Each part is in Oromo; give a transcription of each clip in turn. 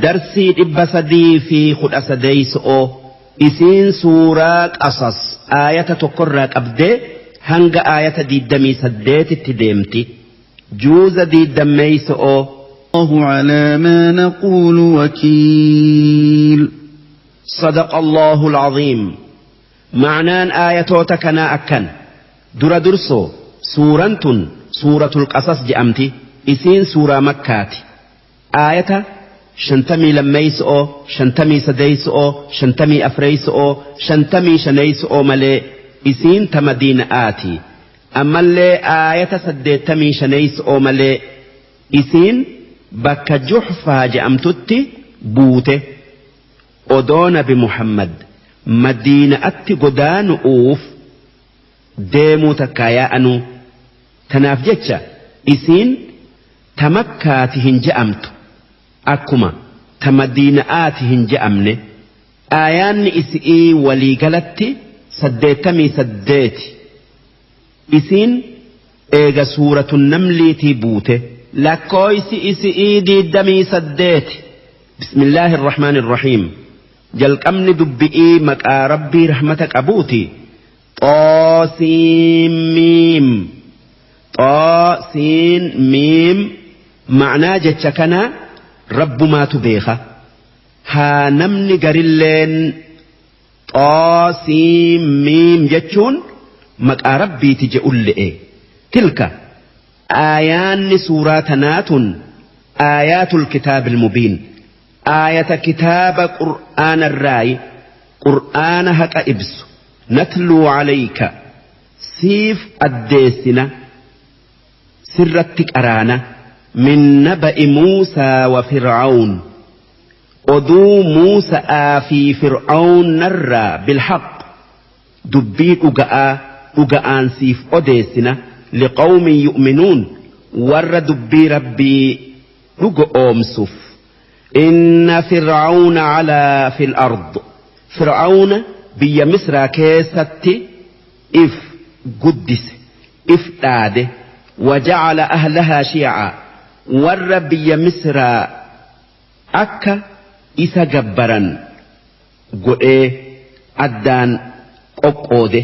Darsii 318 isiin suuraa Qasas aayata tokkorraa qabdee hanga aayata 28tti deemti. Juuza diiddammeeyso'oo. الله على ما نقول وكيل. صدق الله العظيم. Ma'naan aayatoota kanaa akkan dura dursoo suuraan tun Suuratul Qasas je'amti. Isiin suuraa Makkaati. Aayata 52, 53, 54, 55 malee isiin ta Madiina'aati. Ammallee aayata 85 malee isiin bakka Juhfaa je'amtutti buute. Odoo nabi Muhammad Madiina'atti godaanu'uuf deemuu takkaa yaa'anuu. Tanaaf jecha isiin ta Makkaati hin je'amtu, akkuma ta Madiina'aati hin je'amne. Aayaanni isi'ii walii galatti 88. Isiin eega suuratun Namliitii buute. Lakkooysi isi'ii 28. Bismillaahi irrahmaani irrahiim. Jalqabni dubbi'ii maqaa Rabbii rahmata qabuuti. Xoosiin miim. Xoosiin miim ma'naa jecha kanaa Rabbumaatu beeka. Haa namni garilleen Xoosiin miim jechuun maqaa Rabbiiti je'ulle'e. Tilka aayaanni suuraa tanaa tun aayaatul kitaabil mubiin. Aayata kitaaba Qur'aanarraayi, Qur'aana haqa ibsu. Natluu calayka, siif addeessina, sirratti qaraana, min naba'i Muusaa wa Fir'awn, oduu Muusa'aa fi Fir'awnarraa, bilhaq, dubbii dhuga'aa dhuga'aan siif odeessina, liqawmin yu'minuun, warra dubbii Rabbii dhugo'oomsuf. Inna Fir'awna calaa fil ard, Fir'awna biyya Misraa keessatti if guddise, if dhaade, waja'ala ahlahaa shiya'a, warra biyya Misraa akka isa gabbaran godhee addaan qoqqoode.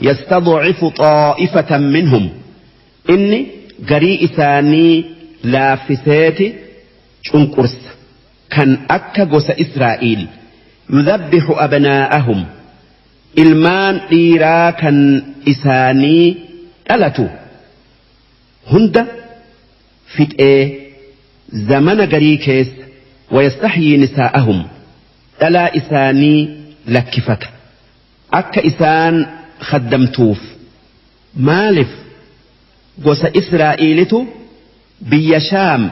Yastadcifu xaa'ifatan minhum, inni garii isaanii laaffiseeti cunqursa, kan akka gosa Israa'iil. Yudhabbihu abnaa'ahum, ilmaan dhiiraa kan isaanii dhalatu hunda fixee zamana garii keessa, wayastahyii nisaa'ahum, dhalaa isaanii lakkifata akka isaan khaddamtuuf. Maalif gosa Israa'iilitu biyya Shaam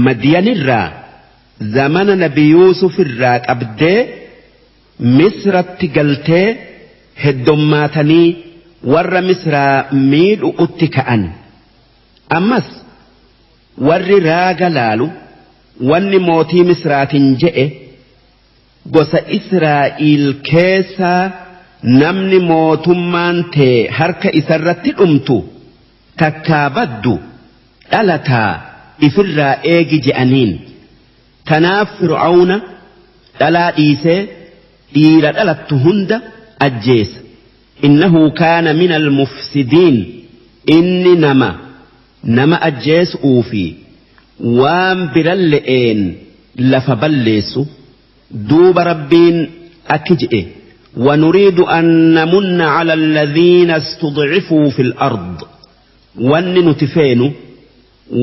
Madyanirraa zamana nabi Yuusufirraa qabdee Misratti galtee heddommaatanii warra Misraa miidhu'utti ka'an. Ammas warri raaga laalu wanni mootii Misraatin je'e, gosa Israa'iil keessaa namni mootummaan tee harka isarratti dhumtu takkaa baddu dhalataa ifirraa eegi je'aniin. Tanaaf Fir'awna dhalaa dhiisee dhiira dhalattu hunda ajjeesa. Innahu kaana minal mufsidiin, inni nama nama ajjeesu'uu fi waan biralle'een lafa balleessu. Duuba Rabbiin akki je'e: ونريد أن نمن على الذين استضعفوا في الأرض, wanni nuti feenu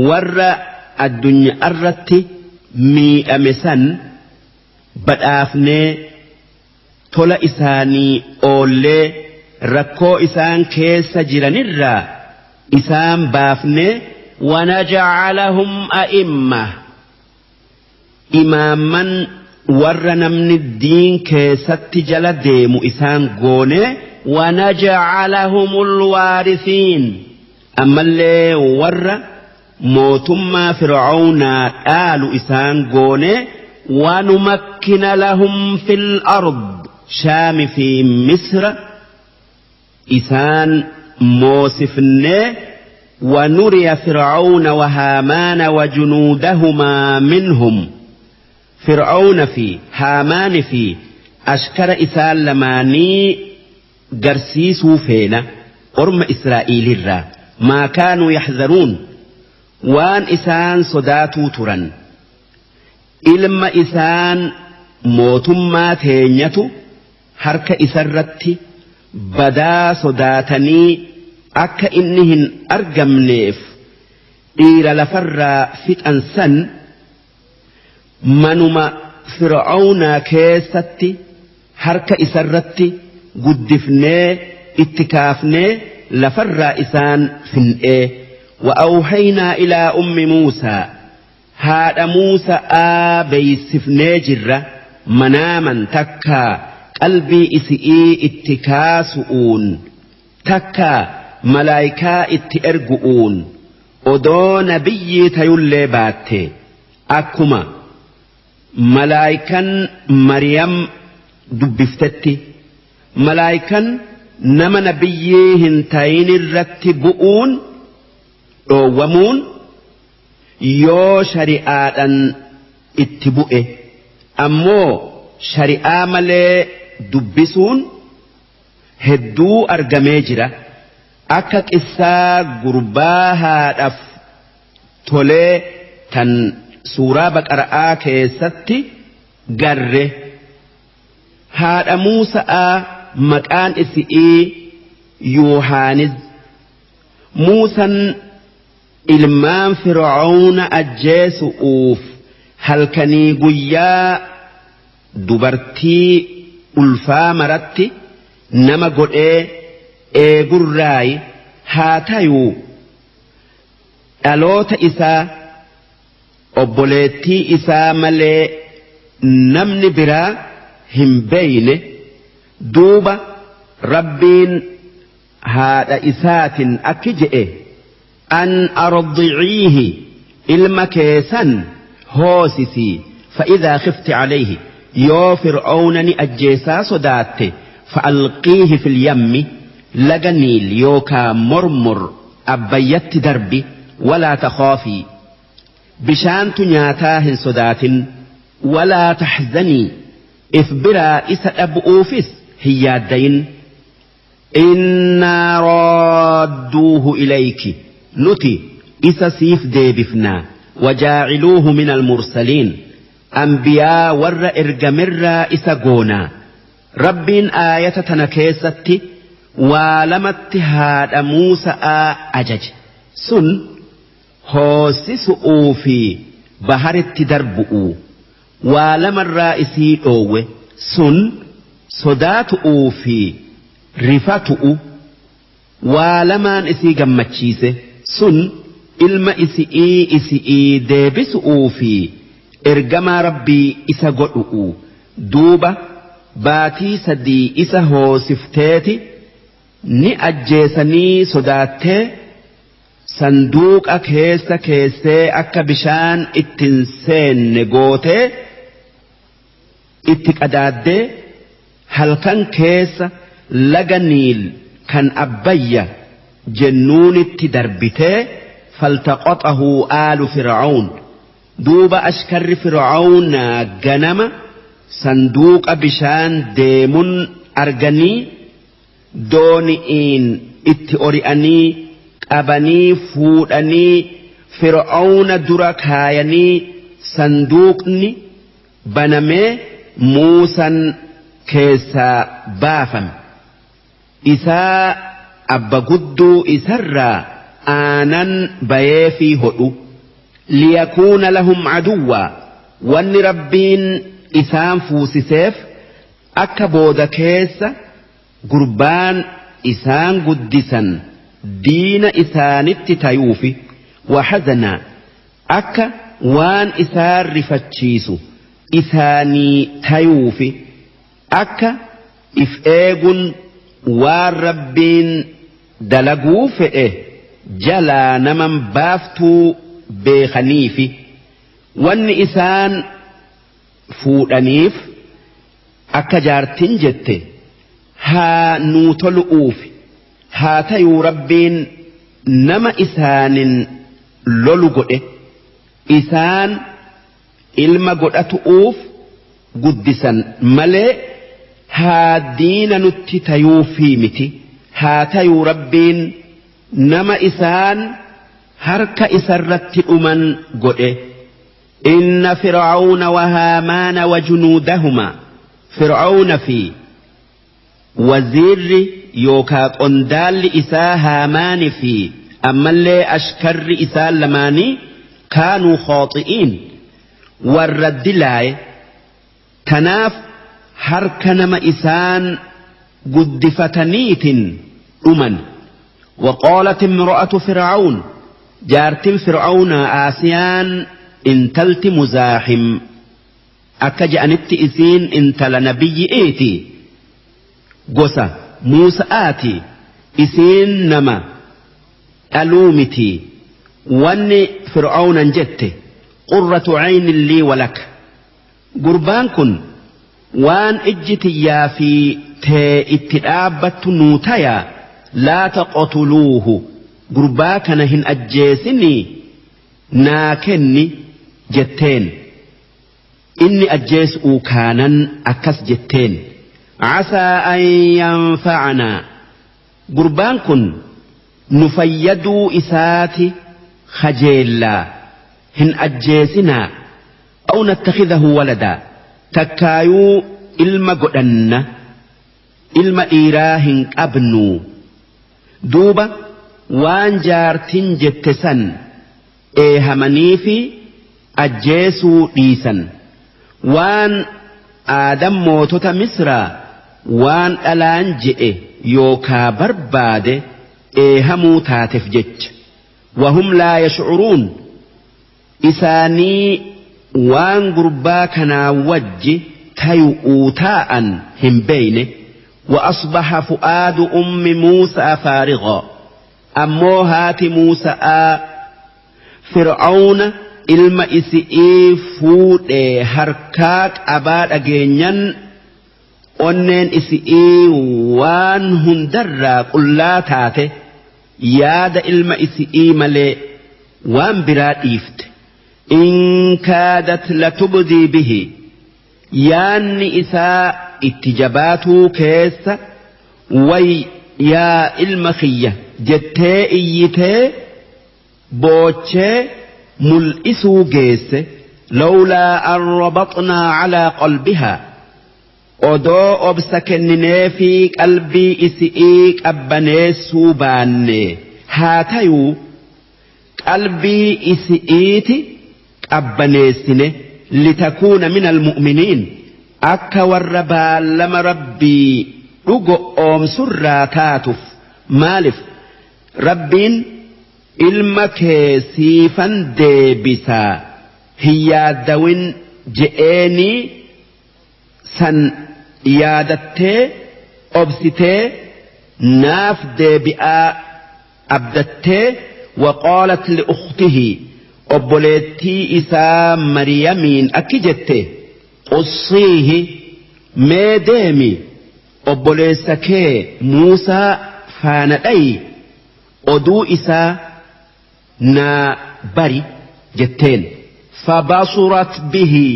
warra addunyaa irratti miidhame san badhaafnee tola isaanii oollee rakkoo isaan keessa jiranirraa isaan baafnee, ونجعلهم أئمة, imaamman warra namni diin keessatti jala deemu isaan goone, ونجعلهم الوارثين, ammallee warra mootummaa Fir'aawnaa dhaalu isaan goone, ونمكن لهم في الأرض, Shaami fi Misra isaan moosifnee, ونري فرعون وهامان وجنودهما منهم. Fir'aawna fi Haamaani fi ashkara isaan lamaanii garsiisuu feena orma Israa'iilirraa maa kaanuu yaxzaruun waan isaan sodaatuu turan ilma isaan mootummaa teenyatu harka isarratti badaa sodaatanii akka inni hin argamneef dhiira lafarraa fixan san manuma Fir'aawnaa keessatti harka isarratti guddifnee itti kaafnee lafarraa isaan fin'ee. Wa'awhaynaa ilaa ummi Muusaa haadha Muusa'aa beeysifnee jirra manaaman takkaa qalbii isi'ii itti kaasu'uun takkaa malaayikaa itti ergu'uun odoo nabiyyii tayullee baatte akkuma malaayikan Mariyam dubbiftetti malaayikan nama nabiyyii hin tayinirratti bu'uun dhoowwamuun yoo shari'aadhan itti bu'e ammoo shari'aa malee dubbisuun hedduu argamee jira akka qissaa gurbaa haadhaaf tolee tan suuraa Baqara'aa keessatti garre. Haadha Muusa'aa maqaan isi'ii Yuuhaaniz. Muusan ilmaan Fir'aawna ajjeesu'uuf halkanii guyyaa dubartii ulfaa maratti nama godhee eegurraayi haa tayuu dhaloota isaa obboleettii isaa malee namni biraa hin beeyne. Duuba Rabbiin haadha isaatin akki je'e an ardiciihi ilma keessan hoosisii fa'idhaa khifti calayhi yoo Fir'aawna ni ajjeesaa sodaatte fa'alqiihi fil yammi laga Niil yookaa mormor abbayyatti darbi walaa takhaafii bishaantu nyaataa hin sodaatin walaa taxzanii if biraa isa dhabu'uufis hin yaaddayin innaa raadduuhu ilayki nuti isa siif deebifnaa wajaaciluuhu min almursaliin anbiyaa warra ergamerraa isa goonaa. Rabbiin aayata tana keessatti waa lamatti haadha Muusa'aa ajaje sun hoosisu'uu fi baharitti darbu'uu waa lamarraa isii dhoowwe sun sodaatu'uu fi rifatu'u waa lamaan isii gammachiise sun ilma isi'ii isi'ii deebisu'uu fi ergamaa Rabbii isa godhu'u. Duuba baatii sadii isa hoosifteeti ni ajjeesanii sodaattee sanduuqa keessa keessee akka bishaan ittiin seenne gootee itti qadaaddee halkan keessa laga Niil kan Abbayya jennuunitti darbitee faltaqaxahu aalu Fir'awn. Duuba ashkarri Fir'aawnaa ganama sanduuqa bishaan deemun arganii dooni'iin itti ori'anii qabanii fuudhanii Fir'aawna dura kaayanii sanduuqni banamee Muusan keessaa baafame. Isaa abba gudduu isarraa aanan bayeefii hodhu. Liyakuuna lahum aduwwaa wanni Rabbiin isaan fuusiseef akka booda keessa gurbaan isaan guddisan diina isaanitti tayuufi waxazanaa akka waan isaan rifachiisu isaanii tayuufi akka if eegun waan Rabbiin dalaguu fedhe jalaa naman baaftuu beekaniifi wanni isaan fuudhaniif akka jaartin jette haa nuu tolu'uufi haa tayuu Rabbiin nama isaanin lolu godhe isaan Ilma godhatu'uuf guddisan malee haa diina nutti tayuufii miti. Haa tayuu Rabbiin nama isaan harka isarratti dhuman godhe. Inna Fir'awna wa Haamaana wa junuudahumaa, Fir'awna fi waziirri yookaa qondaalli isaa Haamaani fi ammallee ashkarri isaan lamaanii kaanuu khaaxi'iin, warra dilaaye. Tanaaf harka nama isaan guddifataniitin dhuman. Waqaalat imra'atu Fir'awn, jaartin Fir'awnaa Aasiyaan intalti Muzaaxim, akka je'anitti isiin intala nabiyyi'iiti, gosa Muusa'aati, isiin nama dhaluu miti. Wanni Fir'awnan jette: qurratu caynin lii walaka, gurbaan kun waan ijji tiyyaa fi tee itti dhaabbattu nuu taya. Laa taqtuluuhu, gurbaa kana hin ajjeesinii, naa kenni jetteen. Inni ajjeesu'uu kaanan akkas jetteen: casaa an yanfa'anaa, gurbaan kun nu fayyaduu isaati khajeellaa, hin ajjeesinaa, aw nattakhidahu waladaa, takkaayuu ilma godhanna, ilma dhiiraa hin qabnuu. Duuba waan jaartin jette san eehamaniifi ajjeesuu dhiisan. Waan aadan mootota Misraa waan dhalaan je'e yookaa barbaade eehamuu taatef jecha. Wahum laa yash'uruun, isaanii waan gurbaa kanaa wajji tayu'uu taa'an hin beeyne. Wa asbaha fu'aadu ummi Muusaa faarigaa, ammoo haati Muusa'aa Fir'awna ilma isi'ii fuudhee harkaa qabaa dhageenyan onneen isi'ii waan hundarraa qullaa taate, yaada ilma isi'ii malee waan biraa dhiifte. In kaadat latubdii bihi, yaanni isaa itti jabaatuu keessa, way yaa ilma kiyya jettee iyyitee boochee mul'isuu geesse. Lawlaa an rabaxnaa calaa qalbihaa, odoo obsa kennineefii qalbii isi'ii qabbaneessuu baanne. Haa tayuu qalbii isi'iiti qabbaneessine, litakuuna min almu'miniin, akka warra baallama Rabbii dhugo oomsurraa taatuf. Maalif Rabbiin ilma kee siifan deebisaa, hin yaaddawin je'eenii, san yaadattee obsitee naaf deebi'aa abdattee. Waqaalat liukhtihi, obboleettii isaa Mariyamiin akki jette: qussiihi, mee deemi obboleessa kee Muusaa faana dhayi, oduu isaa naa bari jetteen. Fabasurat bihi,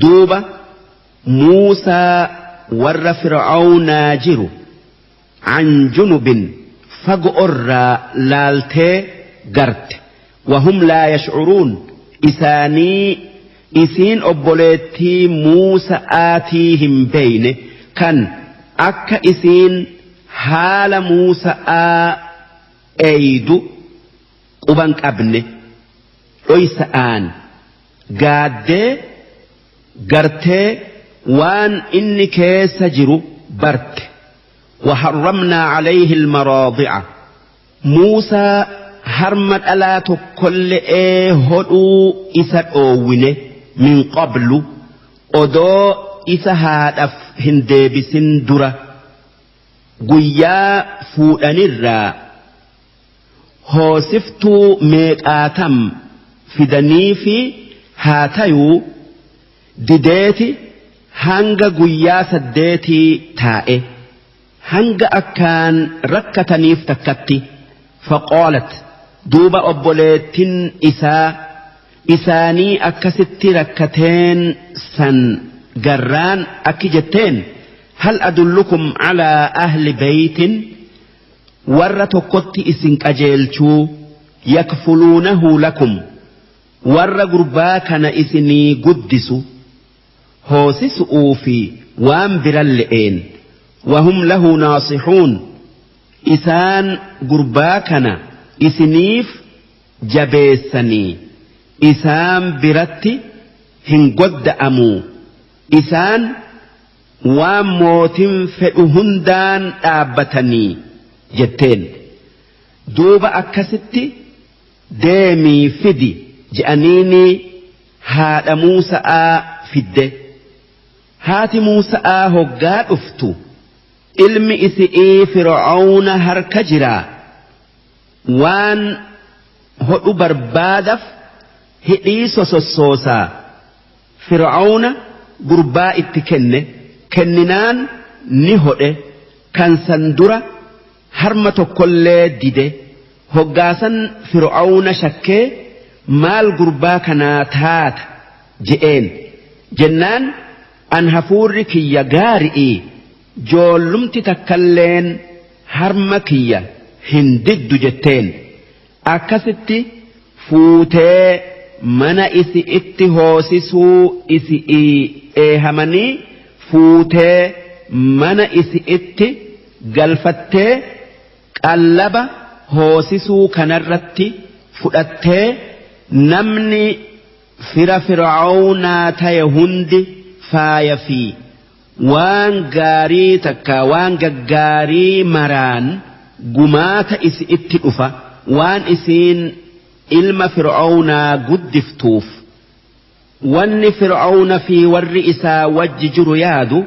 duuba Muusaa warra Fir'aawnaa jiru an junubin, fago'orraa laaltee garte. Wahum laa yash'uruun, isaanii isiin obboleettii Muusa'aatii hin beeyne, kan akka isiin haala Muusa'aa eeydu quban qabne. Dhoysa'aan gaaddee gartee waan inni keessa jiru barte. Waharramnaa calayhi almaraadi'a, Muusaa harma dhalaa tokkolle'ee hodhuu isa dhoowwine, min qablu, odoo isa haadhaf hin deebisin dura. Guyyaa fuudhanirraa hoosiftuu meeqaatam fidaniifi, haa tayuu dideeti hanga guyyaa saddeetii taa'e, hanga akkaan rakkataniif takkatti. Faqaalat, duuba obboleettin isaa Isaanii akkasitti rakkateen san garraan akki jetteen hal adullukum calaa ahli beytin warra tokkotti isin qajeelchuu yakfuluunahu lakum warra gurbaa kana isinii guddisu hoosisu'uu fi waan biran le'een wahum lahu naasixuun isaan gurbaa kana isiniif jabeessanii isaan biratti hin godda'amuu isaan waan mootin fedhu hundaan dhaabbatanii jetteen duuba akkasitti deemii fidi je'aniini haadha Muusa'aa fidde haati Muusa'aa hoggaa dhuftu ilmi isi'ii Fir'aawna harka jiraa waan hodhu barbaadaf hidhii sosossoosaa Fir'aawna gurbaa itti kenne kenninaan ni hodhe kan san dura harma tokkollee dide hoggaasan Fir'aawna shakkee maal gurbaa kanaa taata je'een jennaan an hafuurri kiyya gaari'ii joollumti takkalleen harma kiyya hin diddu jetteen akkasitti fuutee mana isi itti hoosisuu isi'ii eehamanii fuutee mana isi itti galfattee qallaba hoosisuu kanarratti fudhattee namni fira Fir'aawnaa ta'e hundi faaya fi waan gaarii takka waan gaggaarii maraan gumaata isi itti dhufa waan isiin ilma Fir'aawnaa guddiftuuf wanni Fir'aawna fi warri isaa wajji jiru yaadu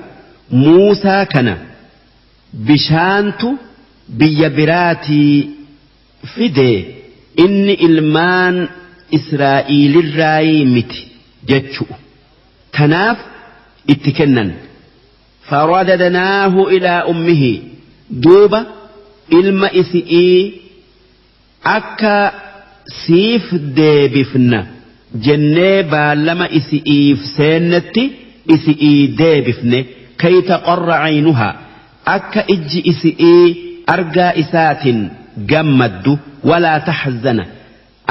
Muusaa kana bishaantu biyya biraatii fide inni ilmaan Israa'iilirraayii miti jechu tanaaf itti kennan faradadnaahu ilaa ummihi duuba ilma isi'ii akka siif deebifna jennee baallama isi'iif seennetti isi'ii deebifne kay taqarra caynuhaa akka ijji isi'ii argaa isaatiin gammaddu walaa taxzana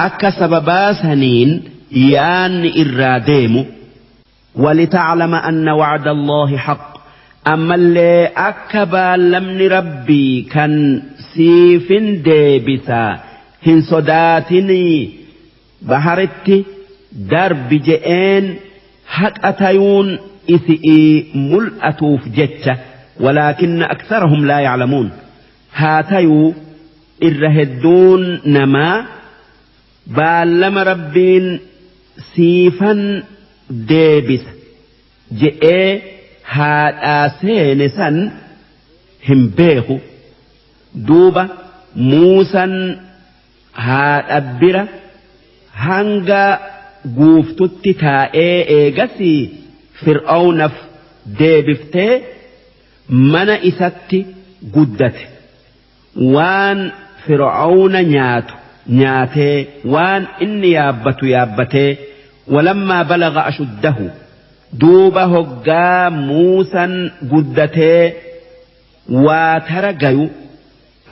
akka sababaa saniin yaanni irraa deemu ولتعلم أن وعد الله حق أما اللي أكبا لمن ربي كان سيف ديبسا هن صداتني بحرت درب جئين حق أتيون إثئي ملأتوف جتة ولكن أكثرهم لا يعلمون هاتيو إرهدون نما بالم ربين سيفا deebisa je'ee haadhaa seene san hin beeku duuba Muusan haadha bira hanga guuftutti taa'ee eegasii Fir'aawnaf deebiftee mana isatti guddate waan Fir'aawna nyaatu nyaatee waan inni yaabbatu yaabbatee ولما بلغ أشده دوب هقا موسى قدته واترقيو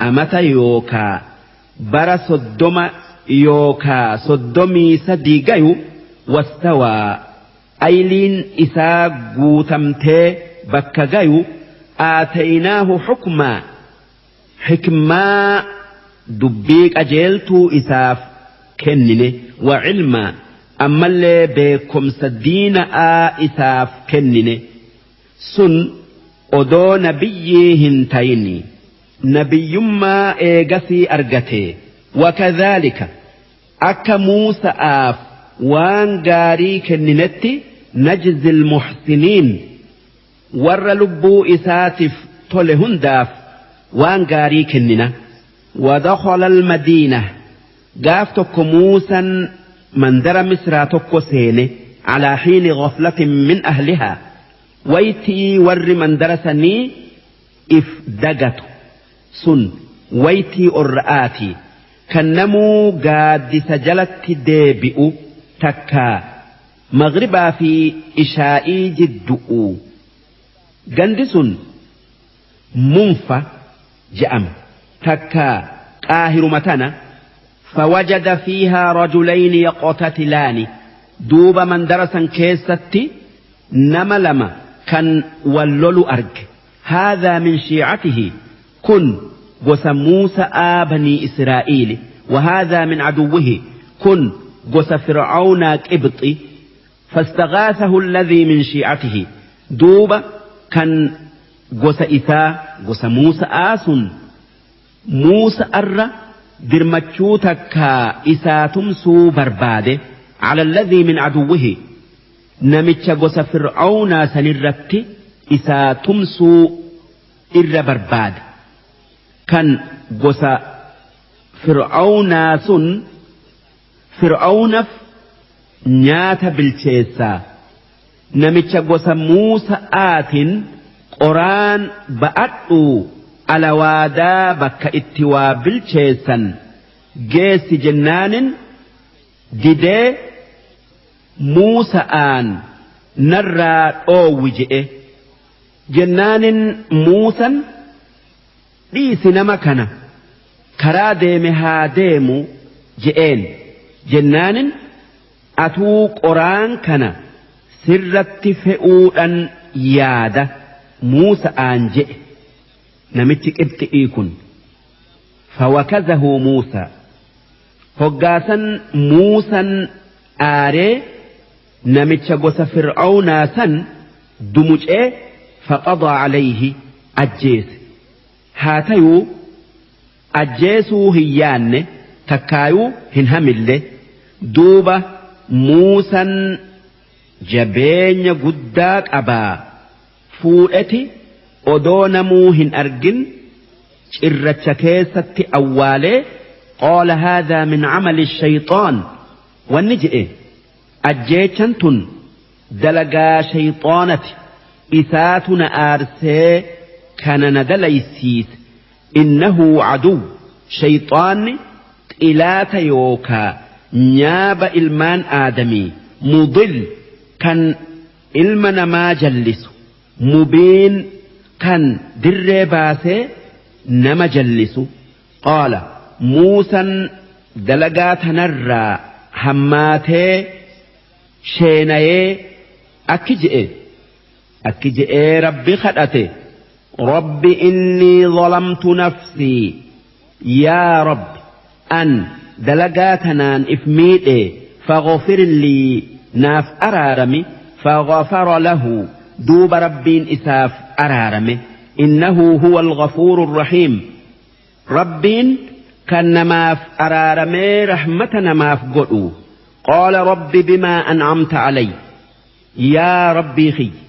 أمتا يوكا برا صدوم يوكا صدومي سديقيو واستوى أيلين إسا قوتمتي بكقيو آتيناه حكما حكما دبيك أجيلتو إساف كنني وعلما ammallee beekumsa diina'aa isaaf kennine sun odoo nabiyyii hin tayini nabiyyummaa eegasii argate wakadhaalika akka Muusa'aaf waan gaarii kenninetti najzil muhsiniin warra lubbuu isaatiif tole hundaaf waan gaarii kennina ودخل المدينة gaaf tokko Muusaan mandara Misraa tokko seene على حين غفلة من أهلها waytii warri mandara sanii if dagatu sun waytii orra'aati kan namuu gaaddisa jalatti deebi'u Takkaa maghribaa fi ishaa'ii jiddu'u. Gandi sun Munfa je'ama, takkaa Qaahiruma tana. Fawajada fiihaa rajulayni yaqtatilaani, duuba mandara san keessatti nama lama kan wal lolu arge. Haadhaa min shiicatihi, kun gosa Muusa'aa banii Israa'iili, wahaadhaa min aduwwihi, kun gosa Fir'awnaa Qibxi. Fastaghaasahu alladhii min shiicatihi, duuba kan gosa isaa, gosa Muusa'aa sun, Muusa'arra dirmachuu takkaa isaa tumsuu barbaade, cala alladhii min aduwwihi, namicha gosa Fir'awnaa sanirratti isaa tumsuu irra barbaade. Kan gosa Fir'awnaa sun Fir'awnaf nyaata bilcheessaa, namicha gosa Muusa'aatiin qoraan ba'adhuu alawaadaa bakka itti waa bilcheessan geessi jennaanin didee, Muusa'aan narraa dhoowwi je'e. Jennaanin Muusan, dhiisi nama kana, karaa deeme haa deemu je'een. Jennaanin, atuu qoraan kana sirratti fe'uudhan yaada Muusa'aan je'e namichi Qibxi'ii kun. Fawakazahu Muusaa, hoggaasan Muusan aaree namicha gosa Fir'awnaa san dumucee, faqadaa alayhi, ajjeese. Haa tayuu ajjeesuu hin yaanne, takkaayuu hin hamille. Duuba Muusan jabeenya guddaa qabaa, fuudheti odoo namuu hin argin cirracha keessatti awwaalee. Qaala haadhaa min camali shayxaan, wanni je'e ajjeechan tun dalagaa shayxaanati, isaatu na aarsee kana na dalaysiise. Innahu aduw, shayxaanni xilaata yookaa nyaaba ilmaan aadamii, mudil, kan ilma namaa jallisu, mubiin, kan dirree baasee nama jallisu. Qaala Muusan dalagaa tanarraa hammaatee sheenayee akki je'e, akki je'ee Rabbi kadhate: Rabbi innii zalamtu nafsii, yaa Rabbi, an dalagaa tanaan if miidhe, faghfir lii, naaf araarami. Faghafara lahu, duuba Rabbiin isaaf araarame. Innahu huwa al-ghafuuru rahiim, Rabbiin kan namaaf araaramee rahmata namaaf godhu. Qaala rabbi bimaa an'amta calay, yaa Rabbii kiyya,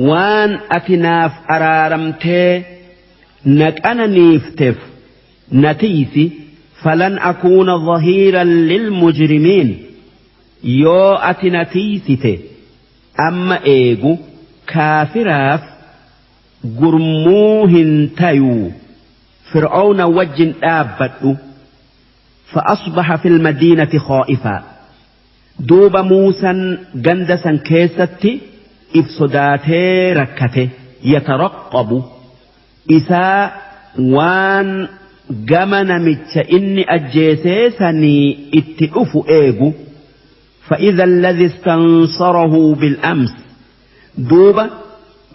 waan ati naaf araaramtee na qananiifteef na tiysi. Falan akuuna dhahiiran lilmujrimiin, yoo ati na tiysite amma eegu kaafiraaf gurmuu hin tayuu, Fir'aawna wajjin dhaabbadhu. فأصبح في المدينة خائفا، duuba Muusan ganda san keessatti if sodaatee rakkate. Yataraqqabu, isaa waan gama namicha inni ajjeesee sanii itti dhufu eegu. فإذا الذي استنصره بالأمس، duuba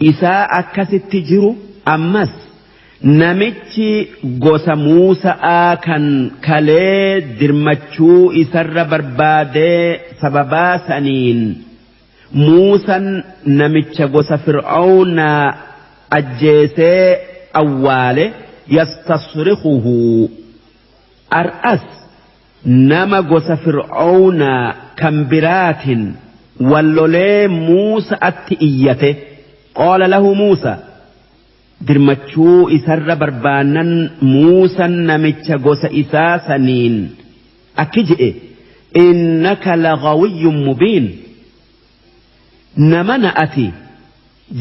isaa akkasitti jiru ammas namichi gosa Muusa'aa kan kalee dirmachuu isarra barbaadee sababaa saniin Muusan namicha gosa Fir'aawnaa ajjeesee awwaale, yastasrikuhu, ar'as nama gosa Fir'aawnaa kan biraatin wallolee Muusa'atti iyyate. Qaala lahu Muusaa, dirmachuu isarra barbaannan Muusan namicha gosa isaa saniin akki je'e: innaka lagawiyyun mubiin, namana ati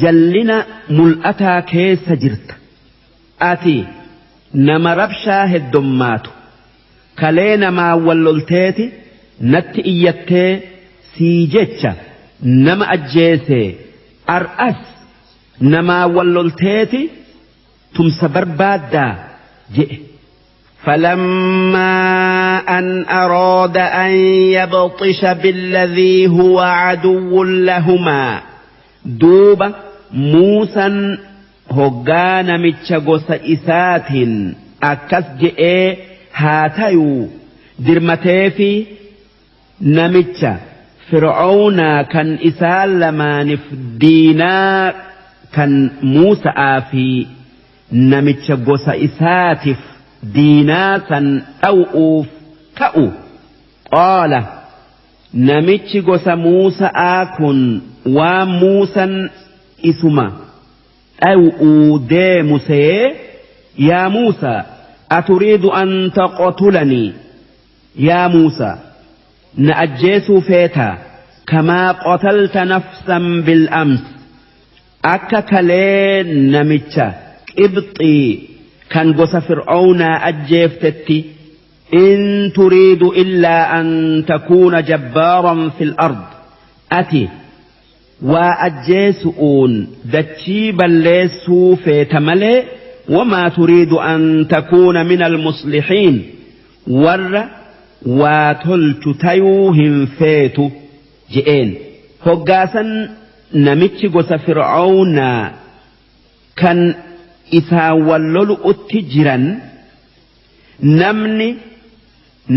jallina mul'ataa keessa jirta, ati nama rabshaa heddommaatu, kalee namaa wallolteeti natti iyyattee. Sii jecha nama ajjeese ar'as namaa wallolteeti tumsa barbaaddaa je'e. فلما أن أراد أن يبطش بالذي هو عدو لهما Duuba Muusan hoggaa namicha gosa isaatiin akkas je'ee haa tayuu dirmateefi namicha Fir'aawnaa kan isaan lamaaniif diinaa kan Muusa'aa fi namicha gosa isaatiif diinaa san dhaw'uuf ka'u qaala namichi gosa Muusa'aa kun waan Muusan isuma dhaw'uu deemu se'ee yaa Muusaa aturiidu an taqtulanii yaa Muusaa na ajjeesuu feetaa kamaa qatalta nafsan bil-ams akka kalee namicha Qibxii kan gosa Fir'aawnaa ajjeeftetti in turiidu illaa an takuuna jabbaaran fil ard ati waa ajjeesu'uun dachii balleessuu feeta malee wamaa turiidu an takuuna min almuslixiin warra waa tolchu tayuu hin feetu je'een. Hoggaasan namichi gosa Fir'aawnaa kan isaan wal lolu'utti jiran namni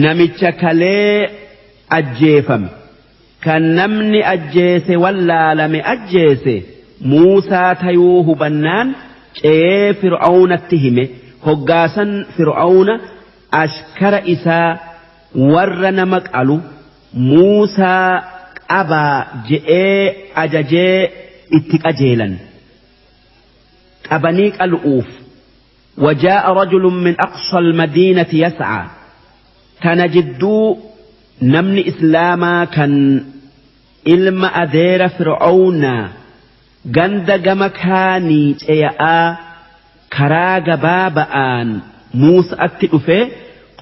namicha kalee ajjeefame kan namni ajjeese wallaalame ajjeese Muusaa tayuu hubannaan ce'ee Fir'aawnatti hime. Hoggaasan Fir'aawna ashkara isaa warra nama qalu Muusaa qabaa je'ee ajajee itti qajeelan. Qabanii qalu'uuf. وجاء رجل من أقصى المدينة يسعى tana jidduu namni islaamaa kan ilma adeera Fir'aawnaa ganda gama kaanii ce'aa karaa gabaaba'aan Muusa'atti dhufe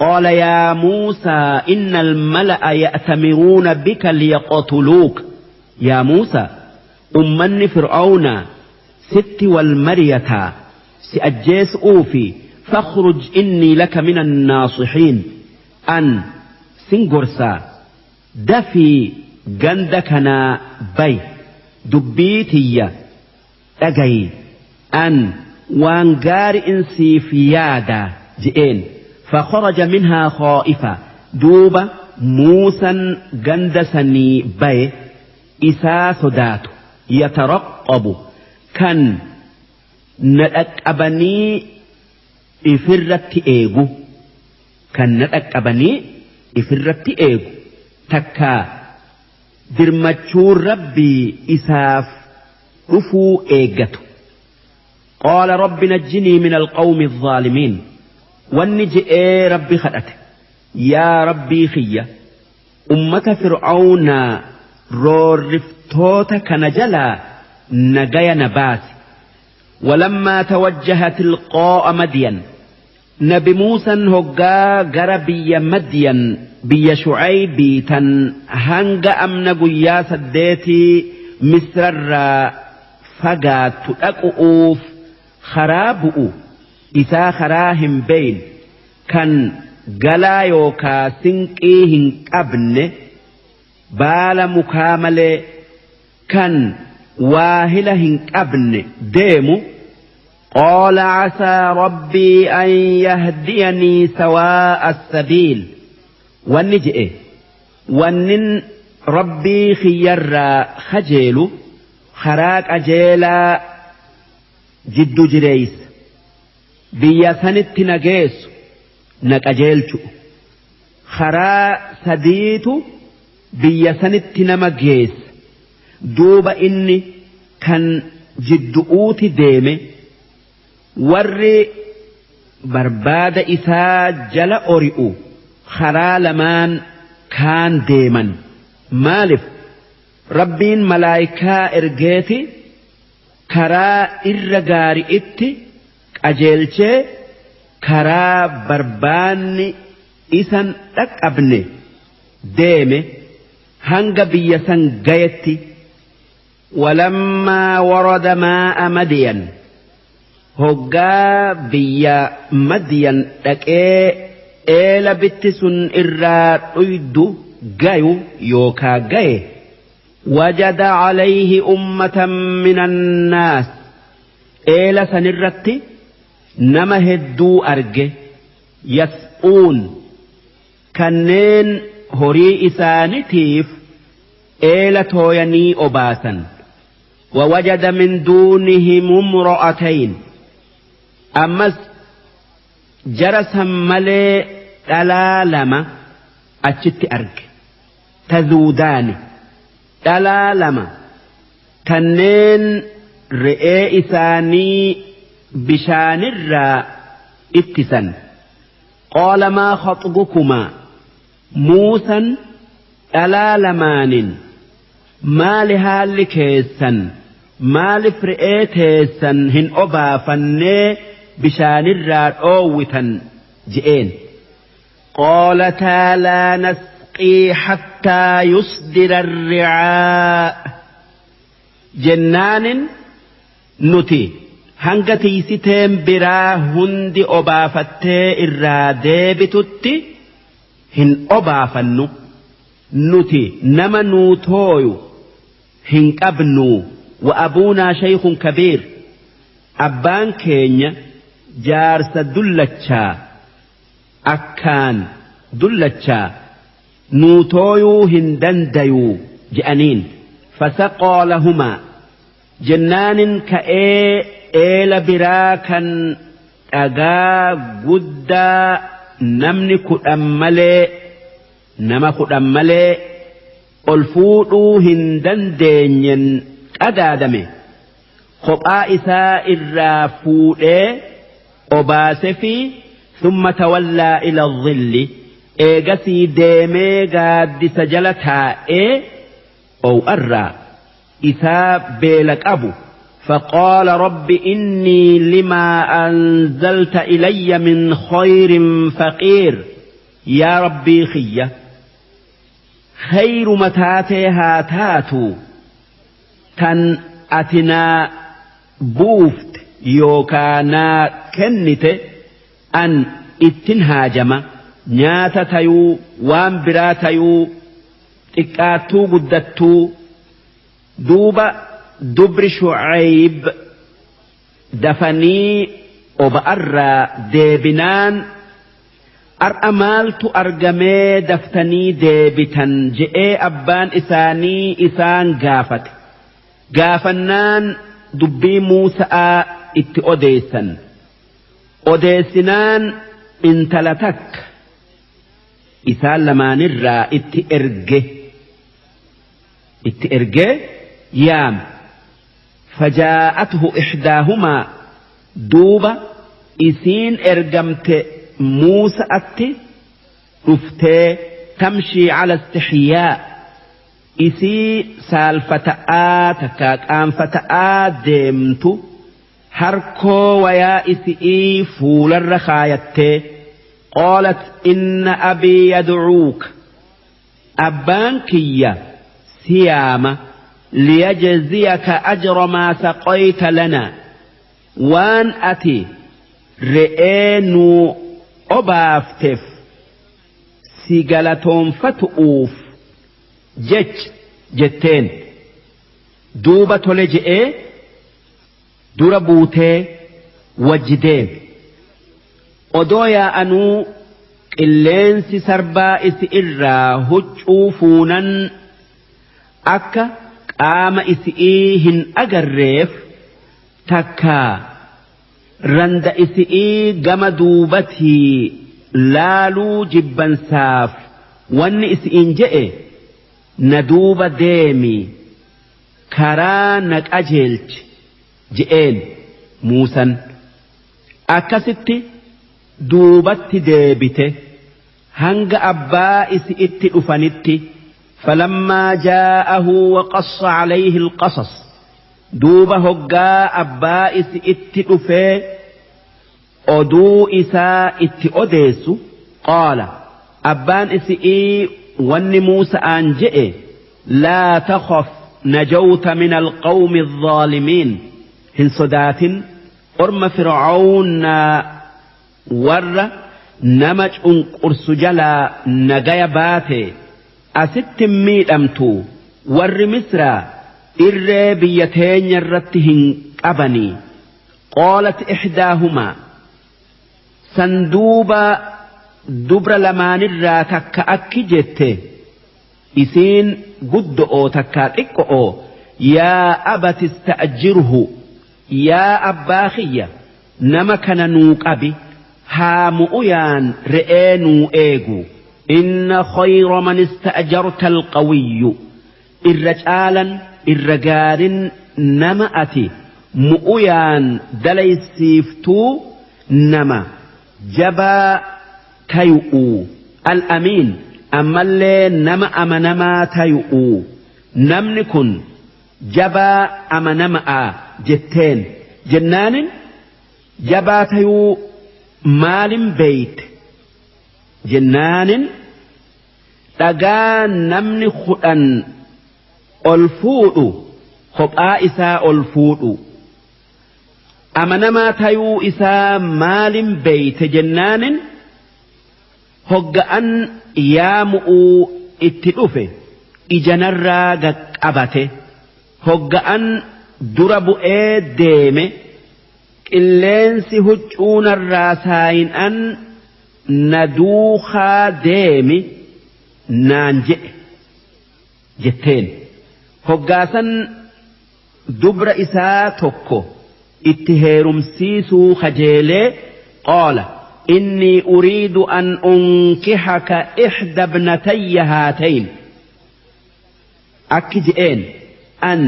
qaala yaa Muusaa inna al-mala'a ya'tamiruuna bika liyaqtuluuk yaa Muusaa ummanni Fir'aawnaa sitti wal mariyataa si ajjeesu'uufi fakhruj innii laka min annaasixiin an sin gorsaa dafii ganda kanaa bay dubbii tiyya dhagayi an waan gaari insiif yaada je'een. Fakharaja minhaa khaa'ifa duuba Muusan ganda sanii baye isaa sodaatu yataraqqabu kan na dhaqqabanii ifirratti eegu kan na dhaqqabanii ifirratti eegu takkaa dirmachuun Rabbii isaaf dhufuu eeggatu. Qaala Rabbi najjinii min alqawmi alzaalimiin wanni je'ee Rabbi kadhate yaa Rabbii kiyya ummata Fir'aawnaa roorriftoota kana jalaa nagaya na baasi. ولما توجه تلقاء مدين نبي موسى هقا gara biyya Madyan biyya Shucaybii tan hanga amna guyyaa 8 Misrarraa fagaattu dhaqu'uuf karaa bu'u isaa karaa hin beyn kan galaa yookaa sinqii hin qabne baala mukaa malee kan waahila hin qabne deemu. قال عسى ربي أن يهديني سواء السبيل والنجئ ونن ربي خير خجيل خراك أجيلا جد جريس بيسنت نجيس نكجيلت خرا سديت بيسنت نمجيس دوب إني كان جد أوت ديمي warri barbaada isaa jala ori'u karaa lamaan kaan deeman. Maaliif Rabbiin malaayikaa ergeeti karaa irra gaari'itti qajeelchee karaa barbaanni isan dhaqqabne deeme Hanga biyya san gayetti. Walammaa warada maa'a Madiyan, hoggaa biyya Madiyan dhaqee eela bitti sun irraa dhuydu gayu yookaa gaye, wajada calayhi ummatan min annaas, eela sanirratti nama hedduu arge, yas'uun, kanneen horii isaanitiif eela tooyanii obaasan. ووجد من دونهم امرأتين، أمس جرسا ملي dhalaa lama achitti arge. Tazuudaani, dhalaa lama kanneen re'ee isaanii bishaanirraa ittisan. Qaala maa khaxbukumaa, Muusan dhalaa lamaanin maali haalli keessan? Maalif re'ee teessan hin obaafannee bishaanirraa dhoowwitan je'een? Qaalataa laa nasqii hattaa yusdira arricaa jennaanin, nuti hanga tiisiteen biraa hundi obaafattee irraa deebitutti hin obaafannu, nuti nama nuu tooyu hin qabnu. Wa abuunaa shaykhun kabiir, abbaan keenya jaarsa dullachaa, akkaan dullachaa, nuu tooyuu hin dandayuu je'aniin. Fasaqaa lahumaa jennaanin ka'ee eela biraa kan dhagaa guddaa namni 10 malee, nama 10 malee ol fuudhuu hin dandeenyen qadaadame kophaa isaa irraa fuudhee obaase fi thumma tawallaa ila dhilli, eegasii deemee gaaddisa jala taa'ee ow'arraa isaa beela qabu. فقال رب إني لما أنزلت إلي من خير فقير، يا ربي خية خير متاتي هاتاتو تن أتنا بوفت يوكانا كنت أن اتنهاجم nyaata tayuu waan biraa tayuu xiqqaattuu guddattuu. Duuba dubri Shucayb dafanii oba'arraa deebinaan, ar'a maaltu argamee daftanii deebitan je'ee abbaan isaanii isaan gaafate. Gaafannaan dubbii Muusa'aa itti odeessan. Odeessinaan intala takka isaan lamaanirraa itti ergee yaam. Fajaa'atuhu ixdaahumaa, duuba isiin ergamte Muusa'atti dhuftee, tamshii cala istixyaa, isii saalfata'aa takkaa qaanfata'aa deemtu, harkoo wayaa isi'ii fuularra kaayattee. Qaalat inna abii yadcuuka, abbaan kiyya siyaama, liyajziyaka ajra maa saqayta lana, waan ati re'ee nuu obaafteef si galatoonfatu'uuf jech jetteen. Duuba tole je'ee dura buutee wajji deeme. Odoo yaa'anuu qilleensi sarbaa isi irraa huccuu fuunan akka qaama isi'ii hin agarreef takkaa randa isi'ii gama duubatii laaluu jibbansaaf wanni isi'iin je'e, na duuba deemi, karaa na qajeelchi je'een Muusan. Akkasitti duubatti deebite hanga abbaa isi'itti dhufanitti. Falammaa jaa'ahu waqassa calayhi alqasas, duuba hoggaa abbaa isi'itti dhufee oduu isaa itti odeessu, qaala, abbaan isi'ii wanni Muusa'aan je'e Laa takhaf najawta min alqawmi alzaalimiin. Hin sodaatin, orma Fircawnaa warra nama cunqursu jalaa nagaya baate. Asitti miidhamtu, warri Misraa irree biyya teenya irratti hin qabanii. Qaalat ixdaahumaa, sanduuba dubra lamaanirraa takka akki jette, isiin guddo'oo takkaa xiqqo'oo: Yaa abati ista'jirhu, yaa abbaa kiyya, nama kana nuu qabi, haa mu'uyaan re'ee nuu eegu. Inna khayra man ista'jarta alqawiyyu, irra caalan, irra gaarin nama ati mu'uyaan dalaysiiftuu nama jabaa tayu'u, al'amiin, ammallee nama amanamaa tayu'u. Namni kun jabaa amanama'a jetteen. Jennaanin, jabaa tayuu maalin beeyte jennaanin, dhagaa namni 10 ol fuudhu kophaa isaa ol fuudhu. Amanamaa tayuu isaa maalin beeyte jennaanin, hogga'an yaamu'uu itti dhufe ijanarraa gaqqabate, hogga'an dura bu'ee deeme qilleensi huccuunarraa saayin'an na duukaa deemi naan je'e jetteen. Hoggaasan dubra isaa tokko itti heerumsiisuu kajeelee: Qaala innii uriidu an unkixaka ixda ibnatayya haatayn, akki je'een: an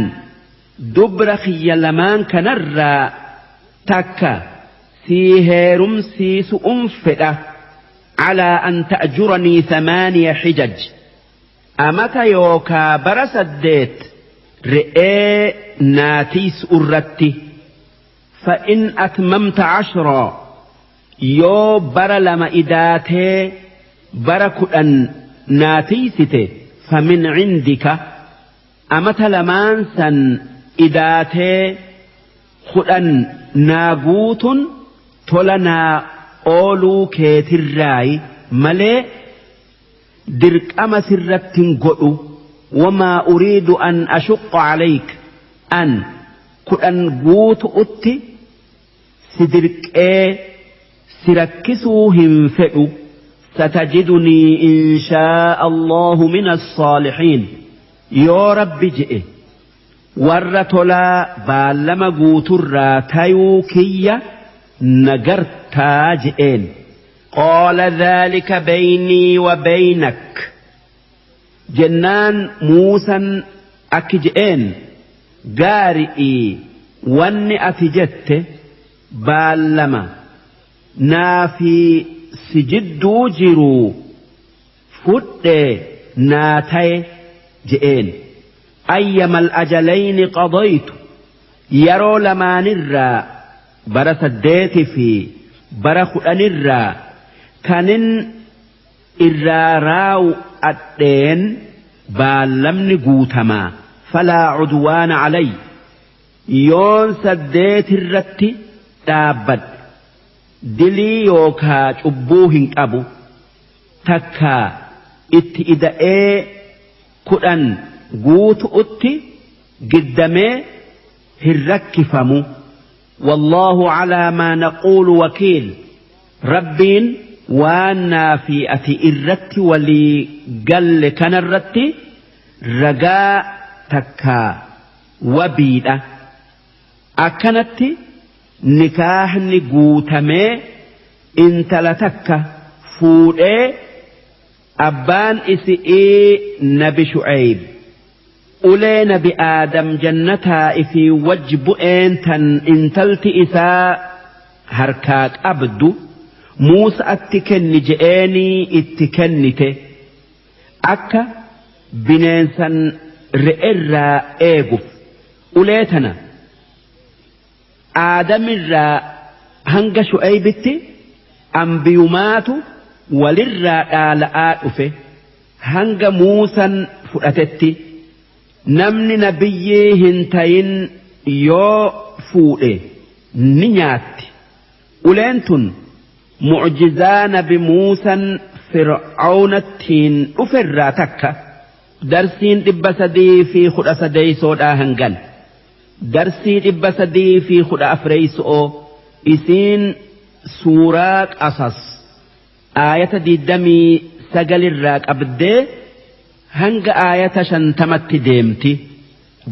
dubra kiyya lamaan kanarraa takka sii heerumsiisu fedha, calaa an ta'juranii thamaaniya xijaj, amata yookaa bara 8 re'ee naatiisu irratti. Fa'in atmamta 10, yoo bara 2 idaatee bara 10 naatiisite, famin cindika, amata lamaan san idaatee 10 naa guutun tola naa ooluu keetirraayi malee dirqama sirrattin godhu. Wamaa uriidu an ashuqqa calayk, an 10 guutu utti si dirqee si rakkisuu hin fedhu. Satajidunii in shaa'a Allahu min as-saalihiin, yoo Rabbi je'e warra tolaa baallama guuturraa tayuu kiyya nagartaa je'een. Qaala dhaalika baynii wa baynak, jennaan Muusan akki je'een: gaari'ii, wanni ati jette baallama naa fi si jidduu jiruu fudhe naa taye je'een. Ayyamal ajalayni qadaytu, yeroo lamaanirraa, bara 8 fi bara 10rraa kanin irraa raawu adheen baallamni guutamaa. Falaa cudwaana calay, yoon 8 irratti dhaabbadhe dilii yookaa cubbuu hin qabu, takkaa itti ida'ee 10 guutu'utti giddamee hin rakkifamu. Wallaahu calaa maa naquulu wakiil, Rabbiin waan naa fi ati irratti walii galle kanarratti ragaa takkaa wabiidha. Akkanatti nikaahni guutamee intala takka fuudhee abbaan isi'ii Nabi Shu'ayb. Ulee Nabi Aadam jannataa ifii wajji bu'een tan intalti isaa harkaa qabdu Muusa'atti kenni je'eenii itti kennite, akka bineensan re'erraa eeguuf. Ulee tana Aadamirraa hanga Shu'aybitti ambiyumaatu walirraa dhaala'aa dhufe hanga Muusan fudhatetti. Namni nabiyyii hin tayin yoo fuudhe ni nyaatti. Uleen tun mucjizaa nabi Muusan Fir'aawnattiin dhuferraa takka. Darsiin 313dhaa hangan. Darsii 314 isiin suuraa Qasas aayata 29irraa qabdee hanga aayata 50tti deemti.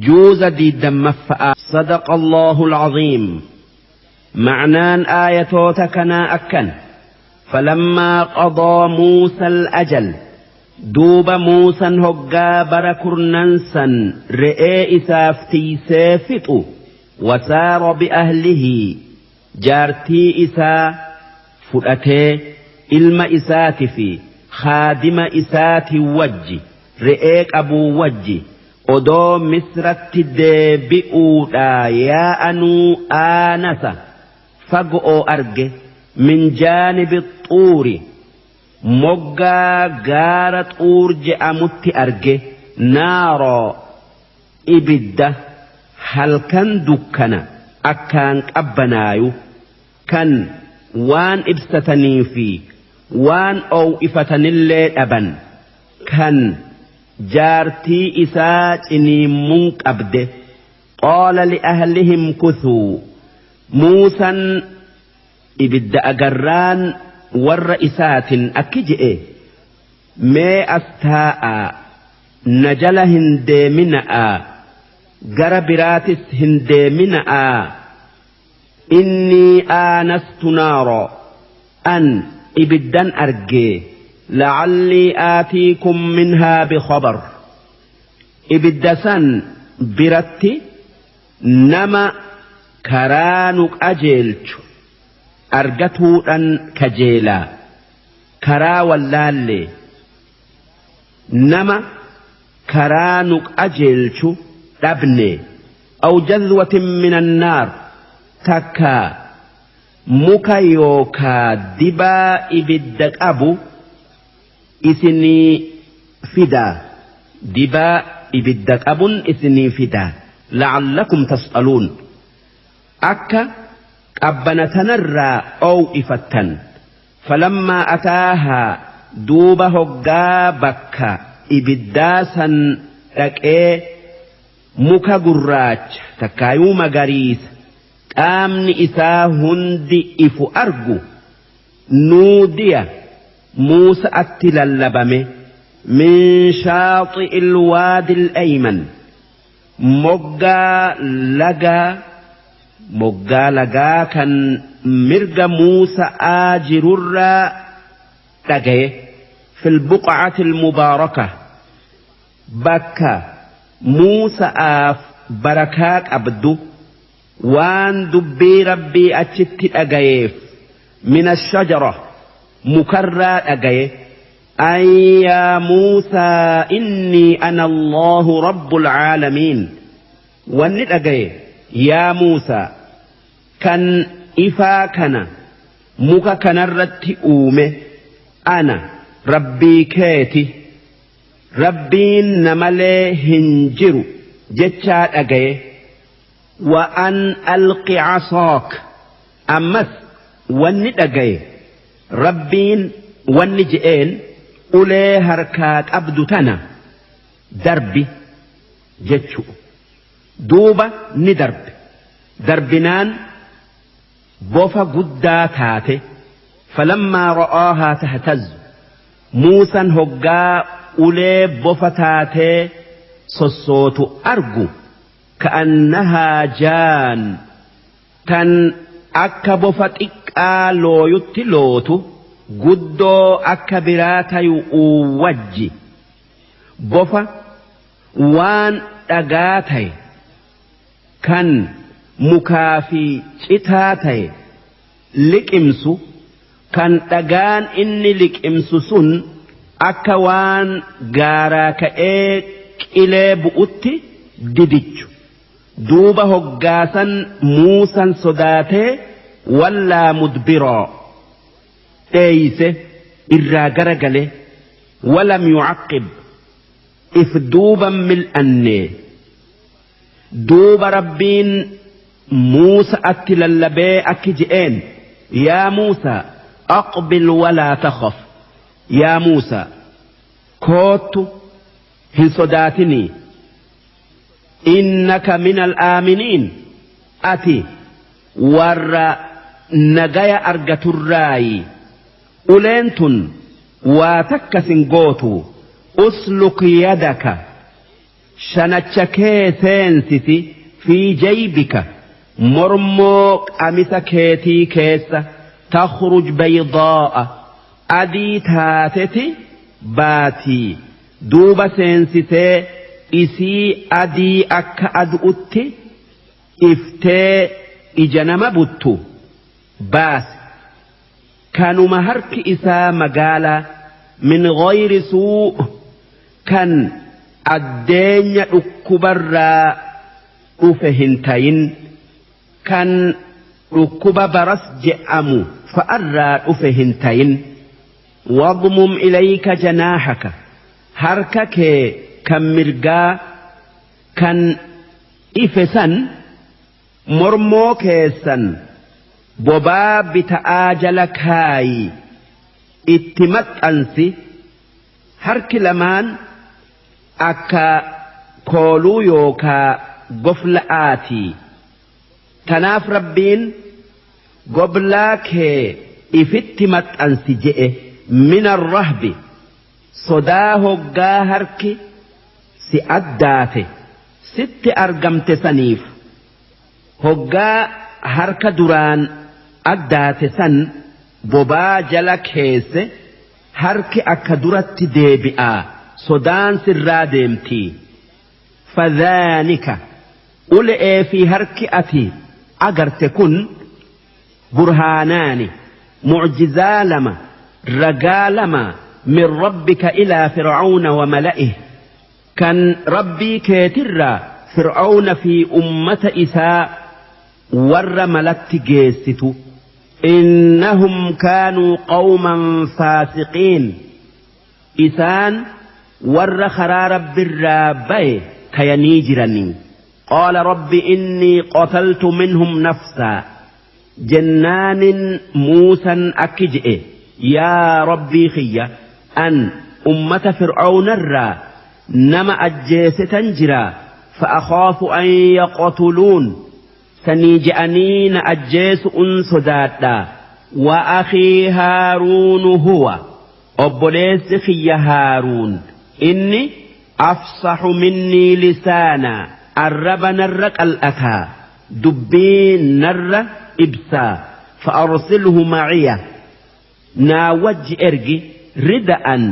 Juuza 20ffa'a. Sadaqa Allahu al-Aziim. Ma'naan aayatoota kanaa akkan. Falammaa qadaa Muusa al-ajal. Duuba Muusan hoggaa bara kurnan san re'ee isaaf tiisee fixu, wasaara bi'ahlihi, jaartii isaa fudhatee ilma isaati fi khaadima isaati wajji re'ee qabuu wajji odoo Misratti deebi'uudhaa yaa'anuu, aanasa fago'oo arge, min jaanibi Xuuri, moggaa gaara Xuur je'amutti arge, naaroo, ibidda halkan dukkana akkaan qabbanaayu kan waan ibsatanii fi waan oowifatanillee dhaban, kan jaartii isaa ciniimmuun qabde. Qaala li'ahlihim kuthuu. Muusan ibidda agarraan warra isaatin akki je'e: "Mee as taa'aa, na jala hin deemina'aa, gara biraatis hin deemina'aa. Innii aanastu naaroo, an ibiddan argee, la'allii aatiikum minhaa bikhabar, ibidda san biratti nama karaa nu qajeelchu argatuudhan kajeelaa, karaa wallaallee nama karaa nu qajeelchu dhabne, aw jadwatin min annaar, takkaa muka yookaa dibaa ibidda qabu isinii fidaa, dibaa ibidda qabun isinii fidaa, la'allakum tas'aluun, akka qabbana tanarraa oowifattan." Falammaa ataahaa, duuba hoggaa bakka ibiddaa san dhaqee muka gurraacha takkaayuu magariisa qaamni isaa hundi ifu argu, nuudiya, Muusa'atti lallabame, min shaaxi'il waadil ayman, moggaa lagaa, moggaa lagaa kan mirga Muusa'aa jirurraa dhagaye, fil buq'atil mubaaraka, bakka Muusa'aaf barakaa qabdu, waan dubbii Rabbii achitti dhagayeef, min ashajara, mukarraa dhagaye, an yaa Muusaa innii ana Allahu rabbul caalamiin. Wanni dhagaye: "Yaa Muusaa, kan ifaa kana muka kanarratti uume ana Rabbii keeti, Rabbiin namalee hin jiru" jechaa dhagaye. Wa an alqi casaak, ammas wanni dhagaye Rabbiin wanni je'een: "Ulee harkaa qabdu tana darbi" jechu. Duuba ni darbe. Darbinaan bofa guddaa taate. Falammaa ra'aahaa tahtazzu, Muusan hoggaa ulee bofa taatee sossootu argu, ka'annahaa jaan, tan akka bofa xiqqaa looyutti lootu, guddoo akka biraa tayu'uu wajji bofa waan dhagaa taye kan mukaa fi citaa taye liqimsu, kan dhagaan inni liqimsu sun akka waan gaaraa ka'ee qilee bu'utti didichu. Duuba hoggaasan Muusan sodaatee, wallaa mudbiroo, dheeyse, irraa gara gale. Walam yucaqqib, if duuban mil'anne. Duuba Rabbiin Muusa'atti lallabee akki je'een: Yaa Muusaa, aqbil walaa takhaf. Yaa Muusaa, koottu, hin sodaatinii. Innaka minal aaminiin, ati warra nagaya argaturraayi. Uleen tun waa takka sin gootu. Usluk yadaka, shanacha kee seensisi, fi jaybika, mormoo qamisa keetii keessa, takhruj baydaa'a, adii taateti baatii. Duuba seensisee isii adii akka adu'utti iftee ija nama buttu baase. Kanuma harki isaa magaalaa, min ghayri suu', kan addeenya dhukkubarraa dhufe hin tayin, kan dhukkuba baras je'amu fa'arraa dhufe hin tayin. Wadmum ilayka janaahaka, harka kee kan mirgaa kan ife san mormoo keessan bobaa bita'aa jala kaayi, itti maxxansi. Harki lamaan akka kooluu yookaa gofla'aatii. Tanaaf Rabbiin goblaa kee ifitti maxxansi je'e. Min arrahbi, sodaa hoggaa harki si addaate sitti argamte saniif. Hoggaa harka duraan addaate san bobaa jala keesse, harki akka duratti deebi'aa, sodaan sirraa deemtii. Fadhaanika, ule'ee fi harki ati agarte kun, burhaanaani, mucjizaa lama, ragaa lama, min rabbika ilaa fir'auna wa mala'ih, kan Rabbii keetirraa Fir'auna fi ummata isaa warra malatti geessitu. Innahum kaanuu qawman faasiqiin, isaan warra karaa Rabbirraa baye tayanii jiranii. Qaala rabbi innii qataltu minhum nafsaa, jennaanin Muusan akki je'e: Yaa Rabbii kiyya, an ummata Fir'aawnarraa nama ajjeesetan jira. Fa'akhaafu an yaqtuluun, sanii je'anii na ajjeesu'un sodaadha. Wa akhii Haaruunu huwa, obboleessi kiyya Haaruun inni, afsahu minnii lisaana, arraba narra qal'ataa, dubbii narra ibsaa. Fa'arsilhu maciya, naa wajji ergi, rida'an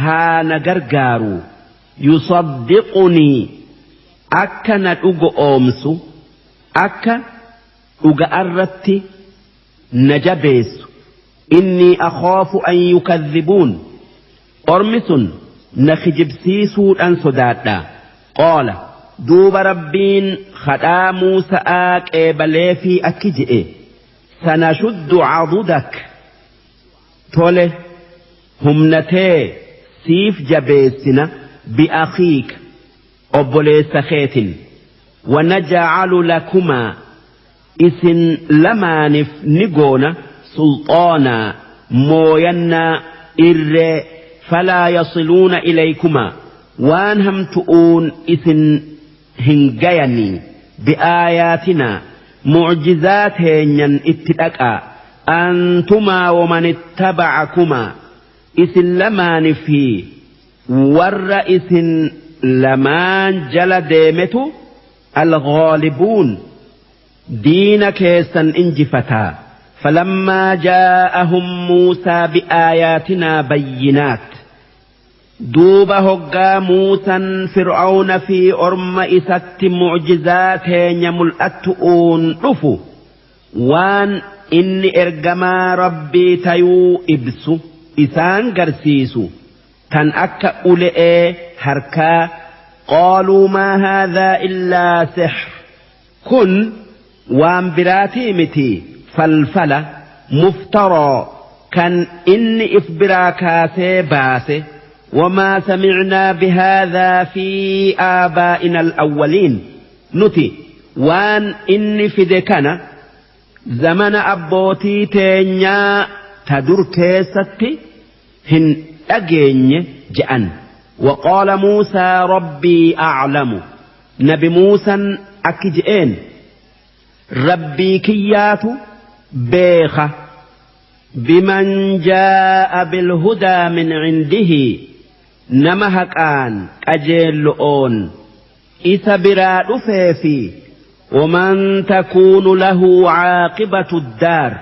haa na gargaaru, yusaddiqunii, akka na dhugo oomsu, akka dhuga'arratti na jabeessu. Innii akhaafu an yukadhibuun, ormi sun na kijibsiisuudhan sodaadha. Qaala, duuba Rabbiin kadhaa Muusa'aa qeebaleefii akki je'e: sanashuddu cadudak, tole, humnatee siif jabeessina, bi'akhiika, obboleessa keetin, wanaj'alu lakumaa, isin lamaanif ni goona, sulxaanaa, mooyannaa, irree, falaa yasiluuna ilaykumaa, waan hamtu'uun isin hin gayanii. Bi'aayaatinaa, mucjizaa teenyan itti dhaqaa, antumaa waman ittabacakumaa, isin lamaani fi warra isin lamaan jala deemetu, alghaalibuun, diina keessan injifataa. Falammaa jaa'ahum Muusaa bi'aayaatinaa bayyinaat, duuba hoggaa Muusan Fir'aawna fi orma isatti mucjizaa teenya mul'attu'uun dhufu, waan inni ergamaa Rabbii tayuu ibsu isaan garsiisu, tan akka ule'ee harkaa, qaaluu maa haadhaa illaa sihr, kun waan biraatii miti, falfala, muftaroo, kan inni if biraa kaasee baase. Wamaa samicnaa bihaadhaa fi aabaa'ina alawwaliin. Nuti waan inni fide kana zamana abbootii teenyaa ta dur keessatti hin dhageenye je'an. وقال موسى ربي أعلم. نبي موسى أكجئين ربي كيات بيخة بمن جاء بالهدى من عنده نمهك آن أجلؤون إسبرا في ومن تكون له عاقبة الدار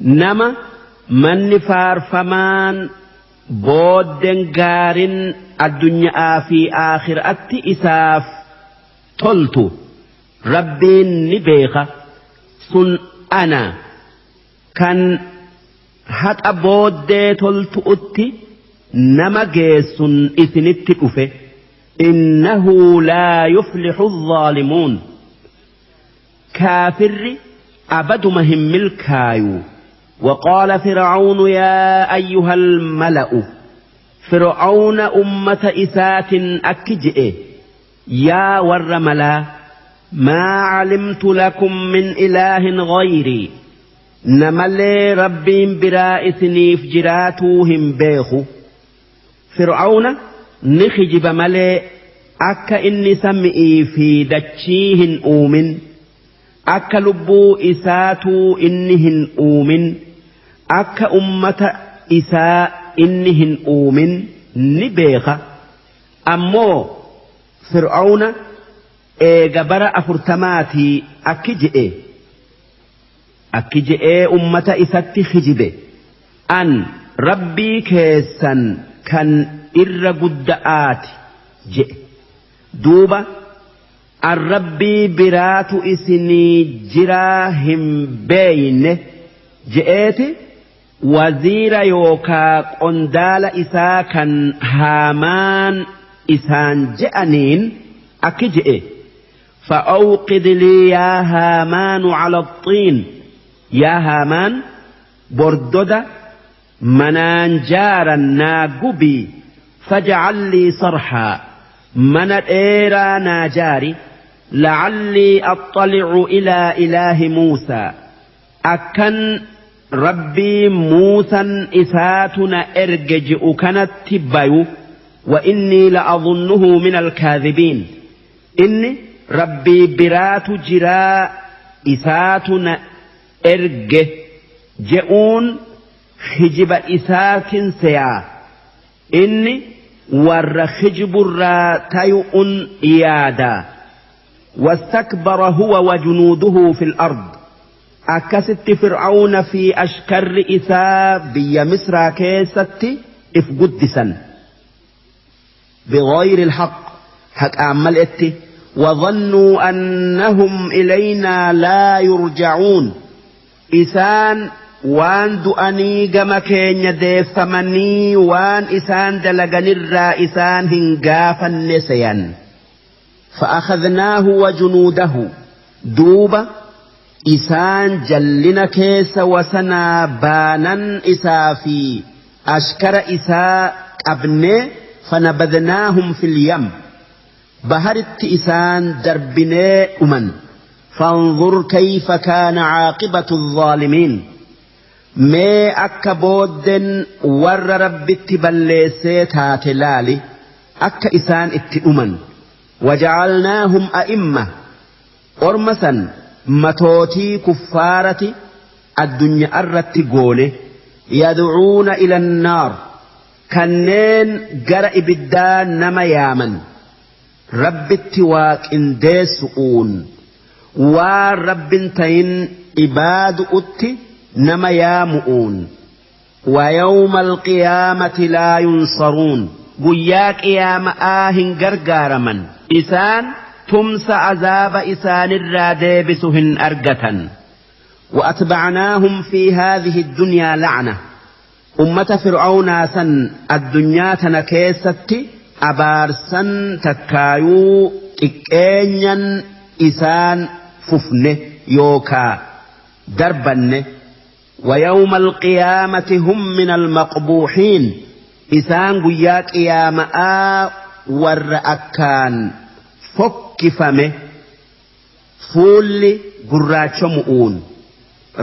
نما من فارفمان booddeen gaarin addunyaa fi aakhiraatti isaaf toltu rabbiin ni beeka. Sun ana kan haqa booddee toltu'utti nama geessun isinitti dhufe. Innahu laa yuflixu adh-dhaalimuun. Kaafirri abaduma hin milkaayu. وقال فرعون يا أيها الملأ. فرعون أمة إسات أكجئ يا ورملا ما علمت لكم من إله غيري نملي ربي برائسني فجراتوهم بيخو. فرعون نخجب ملي أكا إني سمئي في دتشيهن أومن akka lubbuu isaatuu inni hin uumin akka ummata isaa inni hin uumin ni beeka. Ammoo Fir'aawna eega bara 40 akki je'ee ummata isatti hijibe an rabbii keessan kan irra gudda'aati je'e. Duuba الربي برات إسني جرا هم بين جئت وزير يوكا قندال إسا كان هامان إسان جأنين أكجئ فأوقد لي يا هامان على الطين. يا هامان بردد منان جارا ناقبي فاجعل لي صرحا من إيرا ناجاري لعلي أطلع إلى إله موسى. أكن ربي موسى إساتنا إرجج أكنت تبايو وإني لأظنه من الكاذبين. إني ربي برات جراء إساتنا إرجج جئون خجب إسات سيا إني ور خجب الراتيؤ إيادا. واستكبر هو وجنوده في الأرض. أكست فرعون في أشكر إساء بي مصر كيست إفقدسا بغير الحق حق أعمال إتي وظنوا أنهم إلينا لا يرجعون. إسان waan du'anii gama keenya deeffamanii waan isaan dalaganirraa isaan hin gaafanne seyan. فأخذناه وجنوده دوبا إسان جلنا كيس وسنا بانا إسا في أشكر إسا أبني فنبذناهم في اليم بهرت إسان دربني أمن. فانظر كيف كان عاقبة الظالمين. mee akka booddeen warra rabbitti balleessee taate laali akka isaan itti dhuman. وجعلناهم أئمة orma san matootii kuffaarati addunyaa irratti goone. يدعون إلى النار kanneen gara ibiddaa nama yaaman rabbitti waaqindeessu'uun waan rabbin tayin ibaadu'utti نما يامؤون. ويوم القيامة لا ينصرون. قياك يا مآهن قرقارما إسان تمس عذاب إسان الرادبسهن أرقة. وأتبعناهم في هذه الدنيا لعنة. أمة فرعون سن الدنيا تنكيست أبارسن تكايو إكينيا إسان ففنه يوكا دربنه. ويوم القيامة هم من المقبوحين. إسان قياك يا ماء ور أكان فكفمه Fuulli gurraachomu'uun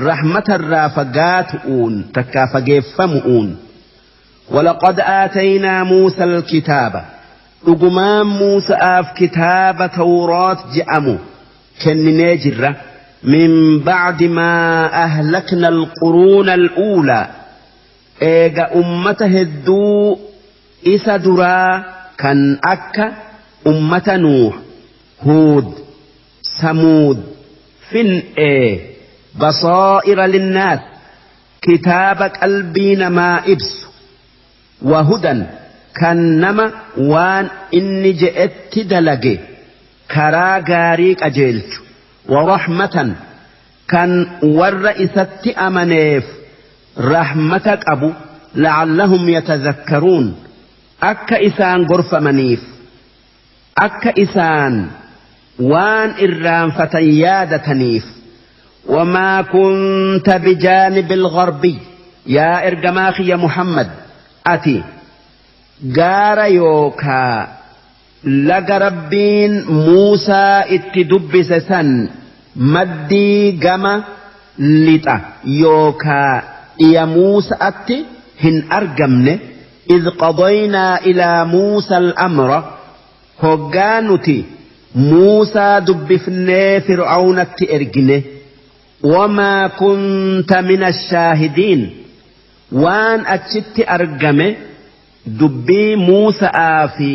rahmatarraa fagaatu'uun takkaa fageeffamu'uun. Walaqad aataynaa Muusa alkitaaba, dhugumaan Muusa'aaf kitaaba Tawraat je'amu kenninee jirra. Min bacdi maa ahlakna alquruuna al'uulaa, eega ummata hedduu isa duraa kan akka ummata Nuuh, Huud, Samuud fin'ee. Basaa'ira linnaas, kitaaba qalbii namaa ibsu, wahudan, kan nama waan inni je'etti dalage karaa gaarii qajeelchu, warahmatan, kan warra isatti amaneef rahmata qabu, la'allahum yatadhakkaruun, akka isaan gorfamaniif, akka isaan waan irraanfatan yaadataniif. Wamaa kunta bijaanibil gharbiy, yaa ergamaa kiyya Muhammad, ati gaara yookaa laga Rabbiin Muusaa itti dubbise san maddii gama lixa yookaa dhiya Muusa'atti hin argamne. Idh qadaynaa ilaa Muusa al-amra, hoggaa nuti Muusaa dubbifnee Fir'awnatti ergine. Wamaa kunta mina shaahidiin, waan achitti argame, dubbii Muusa'aa fi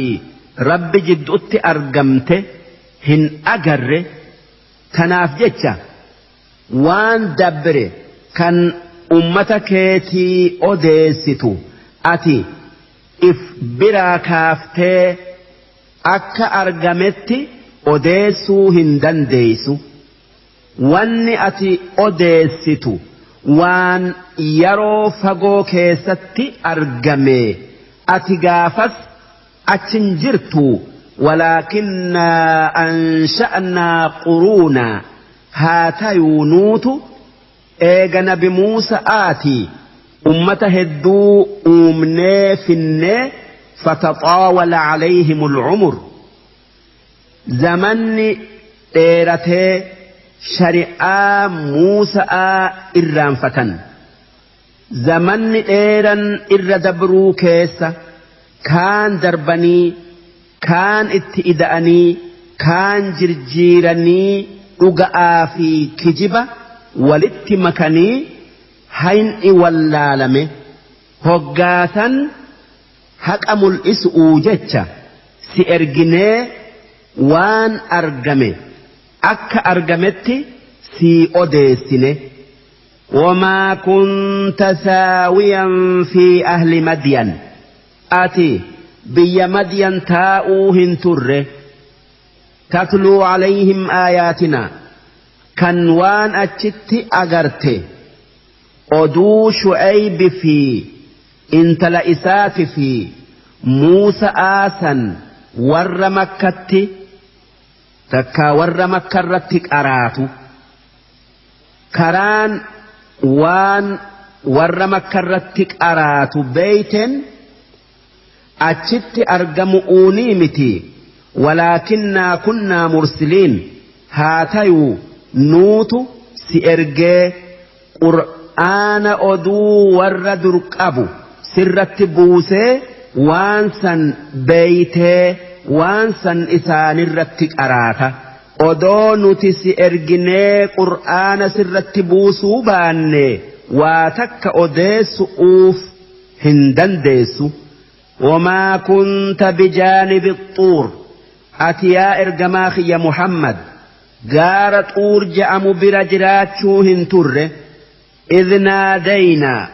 Rabbi jiddu'utti argamte hin agarre. Tanaaf jecha waan dabre kan ummata keetii odeessitu ati if biraa kaaftee akka argametti odeessuu hin dandeeysu. Wanni ati odeessitu waan yaroo fagoo keessatti argame, ati gaafas achin jirtu. Walaakinnaa ansha'naa quruunaa, haa tayuu nuutu eega nabi Muusa'aatii ummata hedduu uumnee finnee. Fataxaawala calayhimul umur, zamanni dheeratee shari'aa Muusa'aa irraanfatan. Zamanni dheeran irra dabruu keessa kaan darbanii, kaan itti ida'anii, kaan jirjiiranii, dhuga'aa fi kijiba walitti makanii hayn'i wallaalame. Hoggaasan haqa mul'isu'uu jecha si erginee waan argame akka argametti sii odeessine. Wamaa kunta saawiyan fi ahli Madyan, ati biyya Madyan taa'uu hin turre. Tatluu calayhim aayaatinaa, kan waan achitti agarte oduu Shu'aybi fi intala isaati fi Muusa'aa san warra Makkatti takkaa warra Makkarratti qaraatu. Karaan waan warra Makkarratti qaraatu beeyten achitti argamu'uunii miti. Walaakinnaa kunnaa mursiliin, haa tayuu nuutu si ergee qur'aana oduu warra dur qabu sirratti buusee waan san beeytee waan san isaanirratti qaraata. Odoo nuti si erginee qur'aana sirratti buusuu baanne waa takka odeessu'uuf hin dandeessu. Wamaa kunta bijaanibi xuur, ati yaa ergamaa kiyya Muhammad gaara Xuur je'amu bira jiraachuu hin turre. Idh naadaynaa,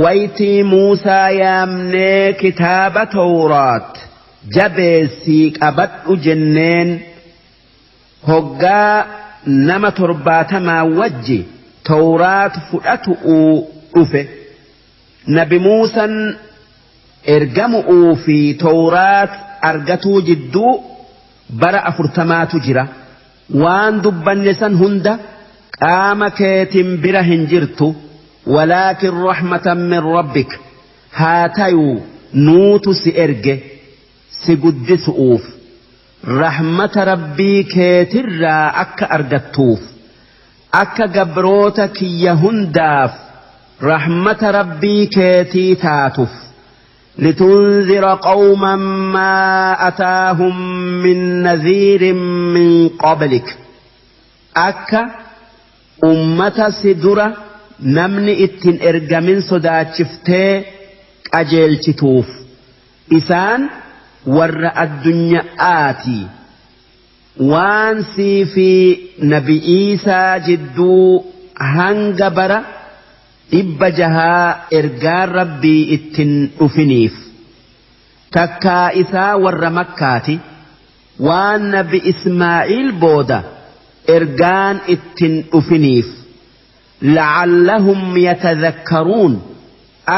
waytii Muusaa yaamnee kitaaba Tawraat jabeessii qabadhu jenneen, hoggaa nama 70 wajji Tawraat fudhatu'uu dhufe. Nabi Muusan ergamu'uu fi Tawraat argatuu jidduu bara 40tu jira. Waan dubbanne san hunda qaama keetin bira hin jirtu. Walaakin rahmatan min rabbik, haa tayuu nuutu si erge si guddisu'uuf. Rahmata Rabbii keetirraa akka argattuuf, akka gabroota kiyya hundaaf rahmata Rabbii keetii taatuf. Litunzira qawman maa ataahum min nadhiirin min qablik, akka ummata si dura namni ittin ergamin sodaachiftee qajeelchituuf. Isaan warra addunya'aati. Waan sii fi nabi Iisaa jidduu hanga bara 600 ergaan Rabbii ittin dhufiniif. Takkaa isaa warra Makkaati, waan nabi Ismaa'iil booda ergaan ittin dhufiniif. La'allahum yatadhakkaruun,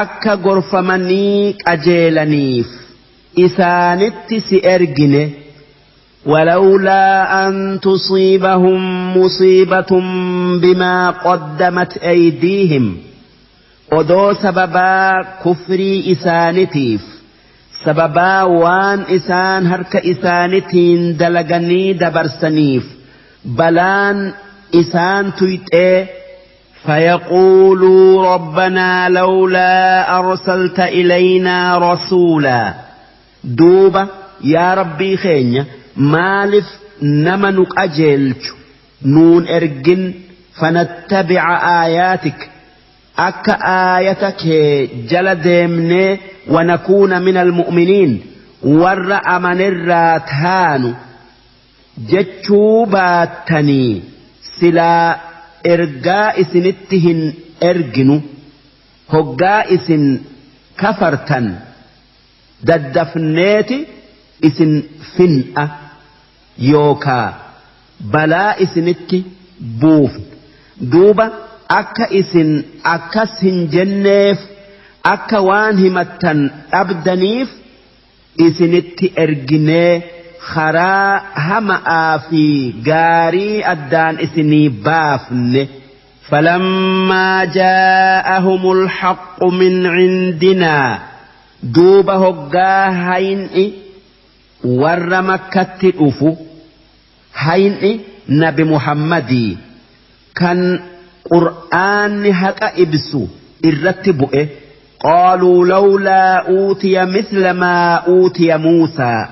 akka gorfamanii qajeelaniif isaanitti si ergine. ولولا أن تصيبهم مصيبة بما قدمت أيديهم, odoo sababaa kufrii isaanitiif, sababaa waan isaan harka isaanitiin dalaganii dabarsaniif balaan isaan tuyxee, فيقولوا ربنا لولا أرسلت إلينا رسولا, duuba yaa Rabbii keenya, maaliif nama nu qajeelchu nuun ergin, فنتبع آياتك, akka aayata kee jala deemnee, ونكون من المؤمنين, warra amanirraa taanu jechuu baattanii, silaa ergaa isinitti hin erginu. Hoggaa isin kafartan daddafneeti isin fin'a yookaa balaa isinitti buufna. Duuba akka isin akkas hin jenneef, akka waan himattan dhabdaniif isinitti erginee karaa hama'aa fi gaarii addaan isinii baafne. فلما جاءهم الحق من عندنا, duuba hoggaa hayni warra Makkatti dhufu, hayni nabi Muhammadii kan Qur'aanni haqa ibsu irratti bu'e, قالوا لولا أوتي مثل ما أوتي موسى,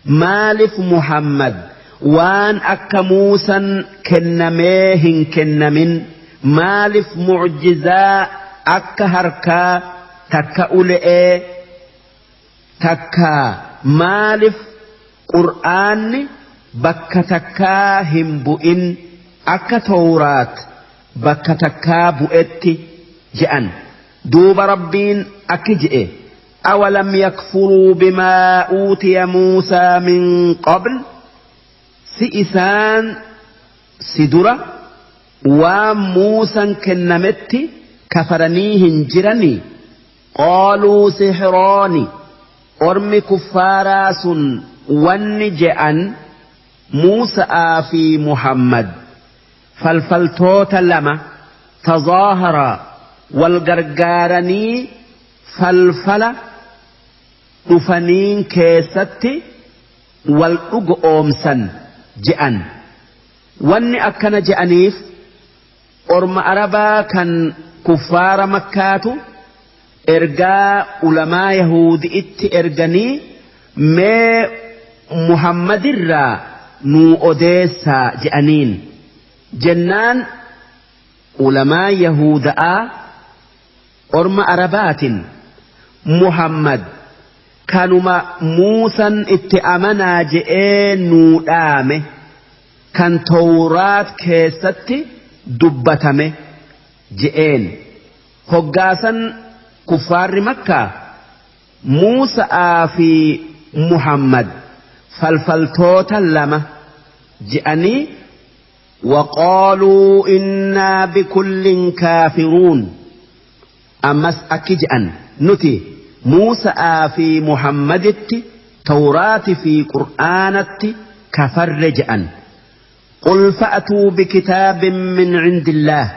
maaliif Muhammad waan akka Muusan kennamee hin kennamin? Maaliif mucjizaa akka harkaa takka ule'ee takka, maaliif Qur'aanni bakka takkaa hin bu'in akka Tawraat bakka takkaa bu'etti je'an? Duuba Rabbiin akki je'e: أولم يكفروا بما أوتي موسى من قبل, si isaan si dura waan Muusan kennametti kafaranii hin jiranii? قالوا سحران, ormi kuffaaraa sun wanni je'an, Muusa'aa fi Muhammad falfaltoota lama, تظاهرا, wal gargaaranii falfala dhufaniin keessatti wal dhugo oomsan je'an. Wanni akkana je'aniif orma Arabaa kan kuffaara Makkaatu ergaa ulamaa Yahudi'itti erganii, mee Muhammadirraa nuu odeessaa je'aniin. Jennaan ulamaa Yahuda'aa orma Arabaatiin, Muhammad kanuma Muusan itti amanaa je'ee nuu dhaame, kan Tawraat keessatti dubbatame je'een. Hoggaasan kuffaarri Makkaa Muusa'aa fi Muhammad falfaltoota lama je'anii, وقالوا إنا بكل كافرون, ammas akki je'an, nuti Muusa'aa fi Muhammaditti, Tawraati fi Qur'aanatti kafarre je'an. قل فأتوا بكتاب من عند الله,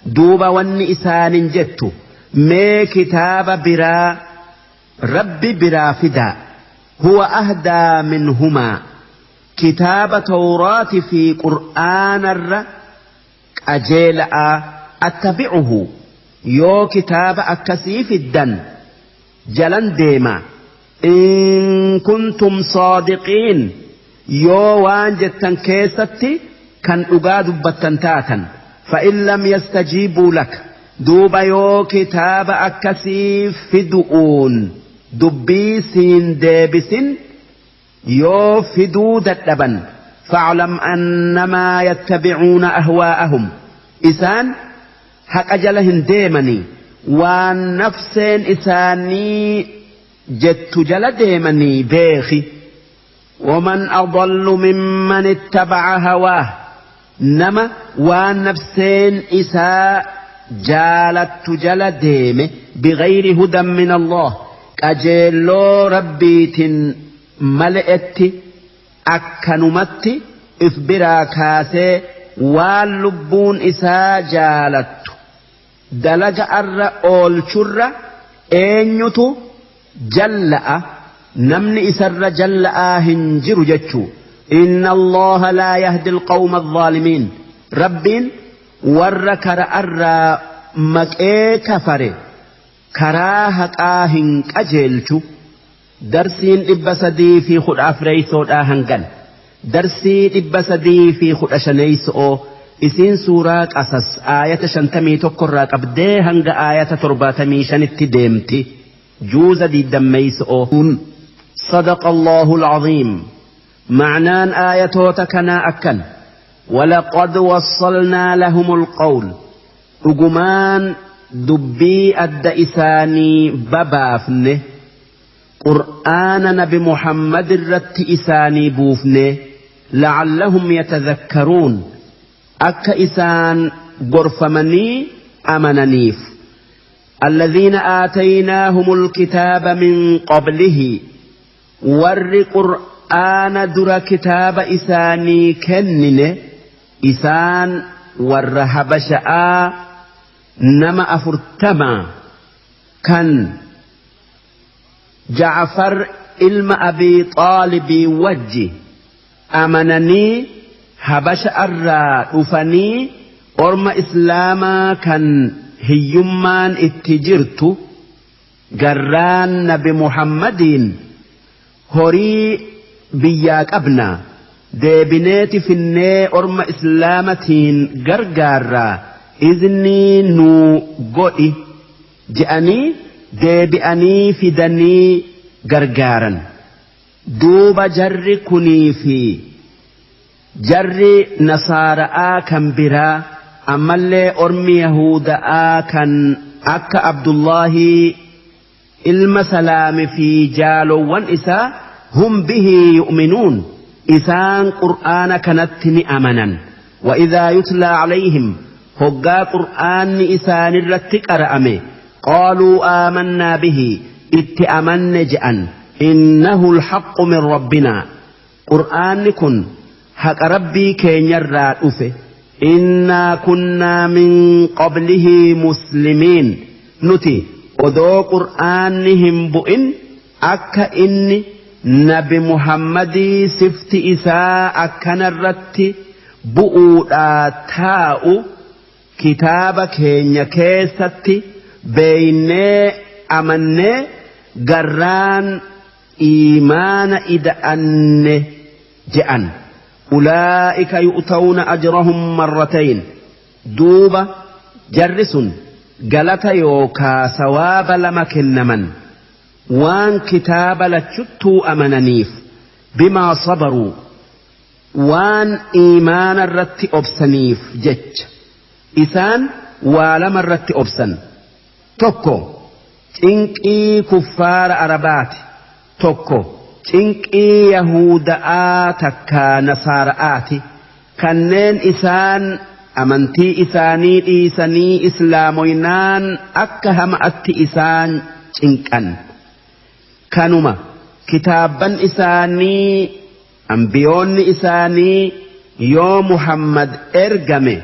duuba wanni isaanin jettu, mee kitaaba biraa Rabbi biraa fidaa, هو أهدى منهما. Kitaaba Tawraati fi Qur'aanarra qajeela'a attabi'uhu yoo kitaaba akkasii fiddan jalan deema in kuntum saadiqiin yoo waan jettan keessatti kan dhugaa dubbattan taatan. Fa'in lam yastajiibuu laka duuba yoo kitaaba akkasii fidu'uun dubbii siin deebisin yoo fiduu dadhaban fa'lam annamaa yattabi'uuna ahwaa'ahum isaan haqa jala hin deemanii waan nafseen isaanii jettu jala deemanii beeki. Waman adallu mimman ittaba'a hawaah nama waan nafseen isaa jaalattu jala deeme bighayri hudan min Allah qajeelloo rabbiitiin mala'etti akkanumatti if biraa kaasee waan lubbuun isaa jaalattu dalaga arra oolchurra eenyutu jalla'a namni isarra jalla'aa hin jiru jechuu. Inna Allaha laa yahdi alqawma adh-dhaalimiin rabbiin warra kara'arraa maqee kafare karaa haqaa hin qajeelchu. Darsiin 314 hangan darsii 315 isiin suuraa Qasas aayata 51 irraa qabdee hanga aayata 75tti deemti. Juuza 20. صدق الله العظيم. معنان آياتوتا كنا أكن ولقد وصلنا لهم القول أجمان دبي أد إساني ببافنه قرآن نبي محمد الرت إساني بوفنه لعلهم يتذكرون أك إسان غرفمني أمننيف. الذين آتيناهم الكتاب من قبله ور قرآن در كتاب إساني كنن إسان ور حبشاء نما أفرتما كان جعفر ilma Abii Xaalibii wajji amananii Habasha irraa dhufanii orma Islaamaa kan hiyyummaan itti jirtu garraan Nabi Muhammadiin horii biyyaa qabna deebineeti finnee orma Islaamatiin gargaarraa iznii nuu godhi je'anii deebi'anii fidanii gargaaran. Duuba jarri kunii fi jarri nasaara'aa kan biraa ammallee ormi Yahuuda'aa kan akka Abdullaahi ilma Salaami fi jaalowwan isaa hum bihi yu'minuun isaan Qur'aana kanatti ni amanan. Wa idhaa yutlaa calayhim hoggaa Qur'aanni isaanirratti qara'ame qaaluu aamannaa bihi itti amanne je'an innahu alhaqqu min rabbinaa Qur'aanni kun haqa rabbii keenyarraa dhufe innaa kunnaa min qablihi muslimiin nuti odoo Qur'aanni hin bu'in akka inni Nabi Muhammadii sifti isaa akkanarratti bu'uudhaa taa'u kitaaba keenya keessatti beeynee amannee garraan iimaana ida'anne je'an. Ulaa'ika yu'tawna ajrahum marratayn duuba jarri sun galata yookaa sawaaba lama kennaman waan kitaaba lachuttuu amananiif bimaa sabaruu waan iimaana irratti obsaniif jecha isaan waa lama irratti obsan. Tokko cinqii kuffaara Arabaati, tokko cinqii Yahuuda'aa takkaa Nasaara'aati kanneen isaan amantii isaanii dhiisanii islaamoynaan akka hama'atti isaan cinqan. Kanuma kitaabban isaanii ambiyoonni isaanii yoo Muhammad ergame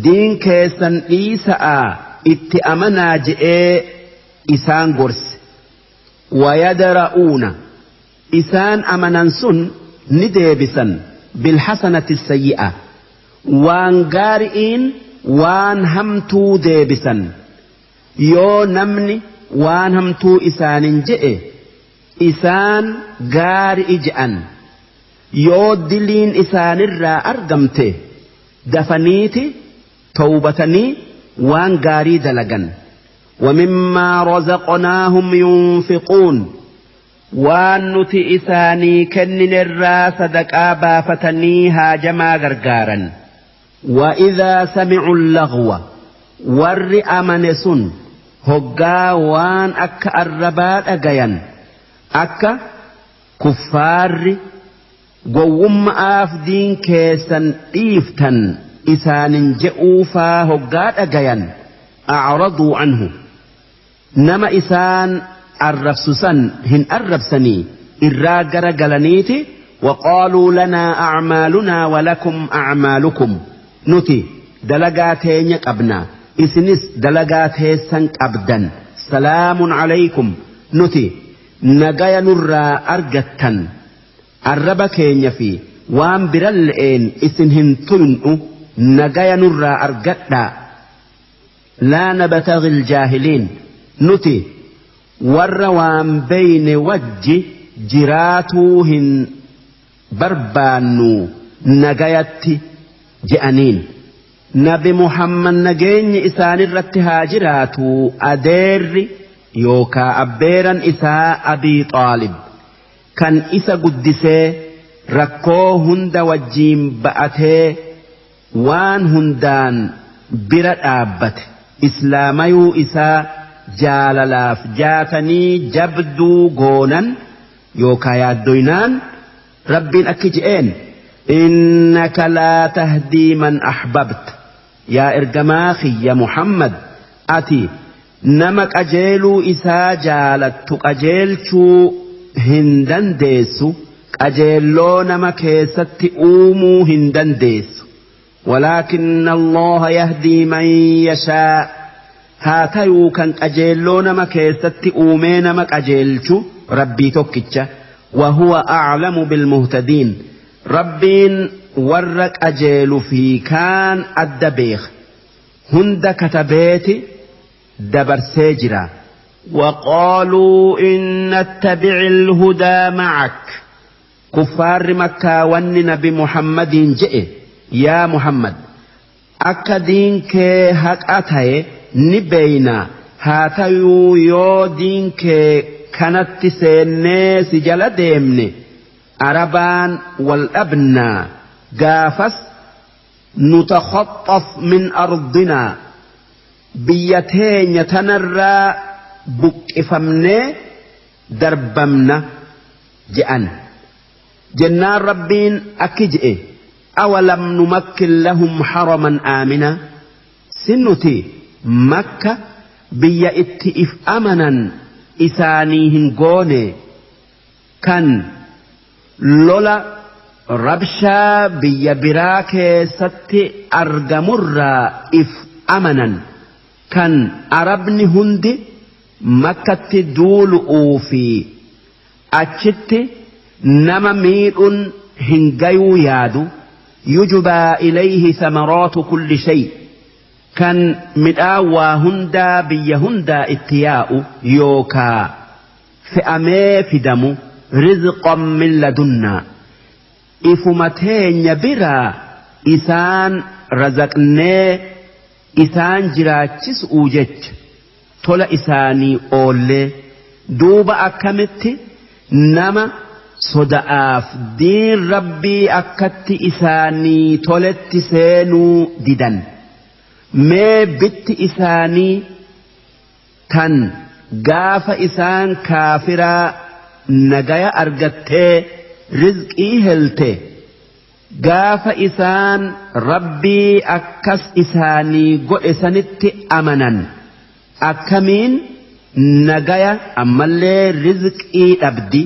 diin keessan dhiisa'aa itti amanaa je'ee isaan gorse. Wayadra'uuna isaan amanan sun ni deebisan bilhasanati sayyi'a waan gaari'iin waan hamtuu deebisan yoo namni waan hamtuu isaanin je'e isaan gaari'i je'an yoo diliin isaanirraa argamte dafaniiti tawbatanii waan gaarii dalagan. ومما رزقناهم ينفقون waan nuti isaanii kenninerraa sadaqaa baafatanii haajamaa gargaaran. وإذا سمعوا اللغو warri amane sun hoggaa waan akka arrabaa dhagayan akka kuffaarri gowwumma'aaf diin keessan dhiiftan isaanin je'uufaa hoggaa dhagayan أعرضوا عنه nama isaan arrabsu san hin arrabsanii irraa gara galaniiti وقالوا لنا أعمالنا ولكم أعمالكم nuti dalagaa teenya qabna isinis dalagaa teessan qabdan salaamun alaykum nuti nagaya nurraa argattan arraba keenya fi waan biran le'een isin hin tuynu nagaya nurraa argadhaa laa nabtaghi aljaahiliin nuti warra waan beyne wajji jiraatuu hin barbaannu nagayatti je'aniin. Nabi Muhammad nageenyi isaanirratti haa jiraatu adeerri yookaa abbeeran isaa Abii Xaalib kan isa guddisee rakkoo hunda wajjiin ba'atee waan hundaan bira dhaabbate islaamayuu isaa jaalalaaf jaatanii jabduu goonan yookaa yaaddoynaan rabbiin akki je'een innaka laa tahdii man ahbabta yaa ergamaa kiyya Muhammad ati nama qajeeluu isaa jaalattu qajeelchuu hin dandeessu qajeelloo nama keessatti uumuu hin dandeessu walaakinna Allaha yahdii man yashaa haa tayuu kan qajeelloo nama keessatti uumee nama qajeelchu rabbii tokkicha wahuwa a'lamu bilmuhtadiin rabbiin warra qajeelu fi kaan adda beeka hunda katabeeti dabarsee jira. وقالوا إن نتبع الهدى معك كفار مكة ون نبي محمد جئ يا محمد akka diin kee haqa ta'e ni beeyna haa tayuu yoo diin kee kanatti seennee si jala deemne arabaan wal dhabnaa gaafas nutakhaxxaf min ardinaa biyya teenya tanarraa buqqifamnee darbamna je'an jennaan rabbiin akki je'e awalam numakkin lahum haraman aamina sinnuti makka biyya itti if amanan isaanii hin goone kan lola rabshaa biyya biraa keessatti argamurraa if amanan kan arabni hundi makkatti duulu'uu fi achitti nama miidhun hin gayuu yaadu yujbaa ilayhi samaraatu kulli shay kan midhaan waa hundaa biyya hundaa itti yaa'u yookaa fe'amee fidamu rizqan min ladunnaa ifuma teenya biraa isaan razaqnee isaan jiraachisuu jecha tola isaanii oollee duuba akkamitti nama soda'aaf diin rabbii akkatti isaanii toletti seenuu didan mee bitti isaanii tan gaafa isaan kaafiraa nagaya argattee rizqii helte gaafa isaan rabbii akkas isaanii godhe sanitti amanan akkamiin nagaya ammallee rizqii dhabdi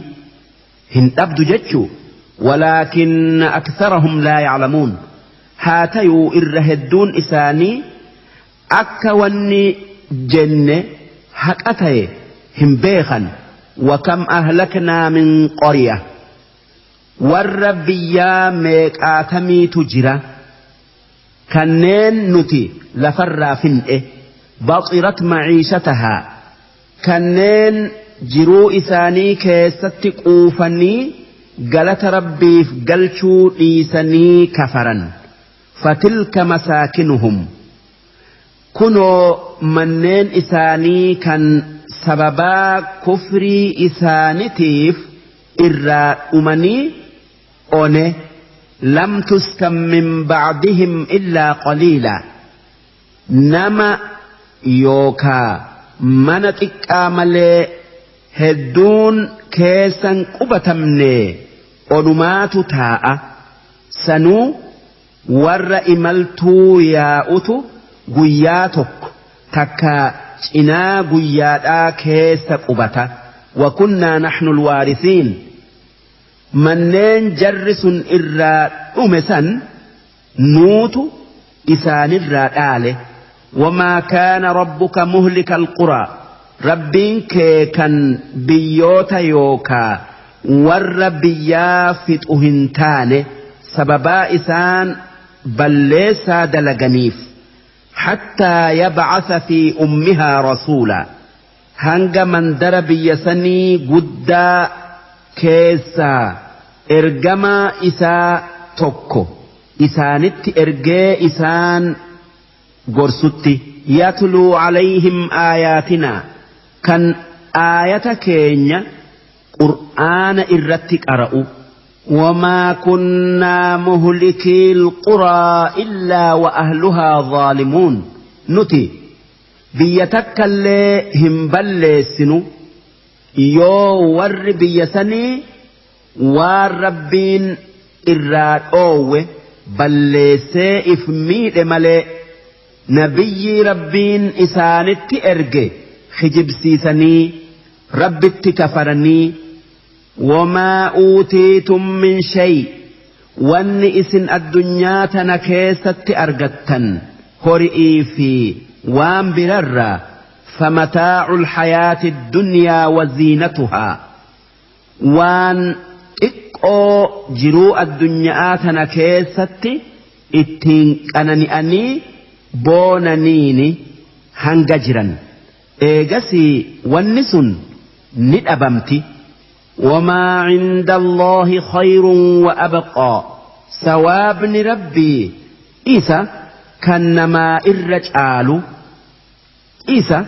hin dhabdu jechuu walaakinna aktharahum laa ya'lamuun haa tayuu irra hedduun isaanii akka wanni jenne haqa ta'e hin beekan. Wakam ahlaknaa min qarya Warra biyyaa meeqaatamiitu jira kanneen nuti lafarraa fin'e. Baxirat maciishatahaa, kanneen jiruu isaanii keessatti quufanii galata Rabbiif galchuu dhiisanii kafaran. Fatilka masaakinuhum, kunoo manneen isaanii kan sababaa kufrii isaanitiif irraa dhumanii one. Lam tuskan min ba'dihim illaa qaliila, nama yookaa mana xiqqaa malee hedduun keessan qubatamne, onumaatu taa'a. Sanuu warra imaltuu yaa'utu guyyaa tokko takka cinaa guyyaadhaa keessa qubata. Wakunnaa naxnu alwaarisiin, manneen jarri sun irraa dhume san nuutu isaanirraa dhaale. Wamaa kaana rabbuka muhlika alquraa, Rabbiin kee kan biyyoota yookaa warra biyyaa fixu hin taane sababaa isaan balleessaa dalaganiif. Hattaa yabcasa fi ummihaa rasuulaa, hanga mandara biyya sanii guddaa keessaa ergamaa isaa tokko isaanitti ergee isaan gorsutti. Yatluu calayhim aayaatinaa, kan aayata keenya Qur'aana irratti qara'u. Wamaa kunnaa muhlikii alquraa illaa wa ahluhaa zaalimuun, nuti biyya takkallee hin balleessinu yoo warri biyya sanii waan Rabbiin irraa dhoowwe balleessee if miidhe malee, nabiyyii Rabbiin isaanitti erge kijibsiisanii Rabbitti kafaranii. Wamaa uutiitum min shay, wanni isin addunyaa tana keessatti argattan hori'ii fi waan birarraa, famataa'u alhayaati addunyaa waziinatuhaa, waan xiqqoo jiruu addunyaa tana keessatti ittiin qanani'anii boonaniini hanga jiran, eegasii wanni sun ni dhabamti. Wamaa cinda Allaahi khayrun wa abqaa, sawaabni Rabbii isa kan namaa irra caalu, isa